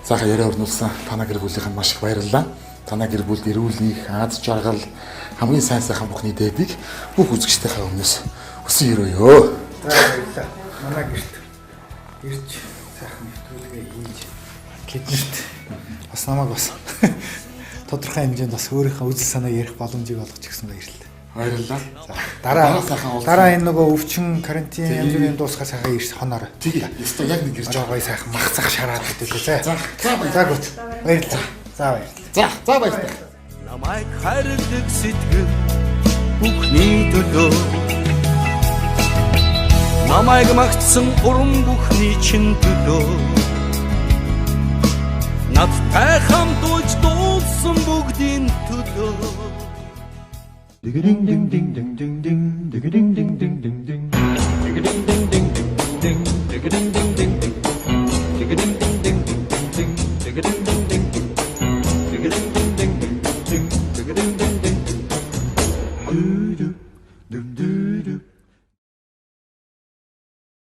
сайхан яриа өрнүүлсэн танаа гэр бүлийнхэнд маш их баярлалаа. Танаа гэр бүлд эрүүл их аз жаргал хамгийн сайн сайхан бүхний дээдийг бүх үзэгчдийнхээ өмнөөс хүсэн өрөөё.
За баярлалаа. Манай гэрт ирж сайхан нэвтрүүлгээ хийж тэднэрт бас намайг бас тодорхой хэмжээнд бас өөрийнхөө үзэл санааг ярих боломжийг олгож өгсөн баярлалаа.
Баярлалаа.
За дараа дараа энэ нөгөө өвчин карантин янз бүрийн дуусахаар сайхан ирс хоноор.
Тэгээ. Ёстой яг нэг ирж
байгаа гоё сайхан мах зах шараад гэдэг лээ.
За за
за гүт. Баярлалаа. За баярлалаа.
За за баярлалаа.
Намайг хайрлаг сэтгэл бүхний төлөө намайг магтсан урам бүхний чин төлөө надтай хамт уйж дуулсан бүгдийн төлөө.
Дигдing ding ding ding ding ding дигдing ding ding ding ding дигдing ding ding ding ding дигдing ding ding ding дигдing ding ding ding ding дигдing ding ding ding дигдing ding ding ding ding дигдing ding ding ding.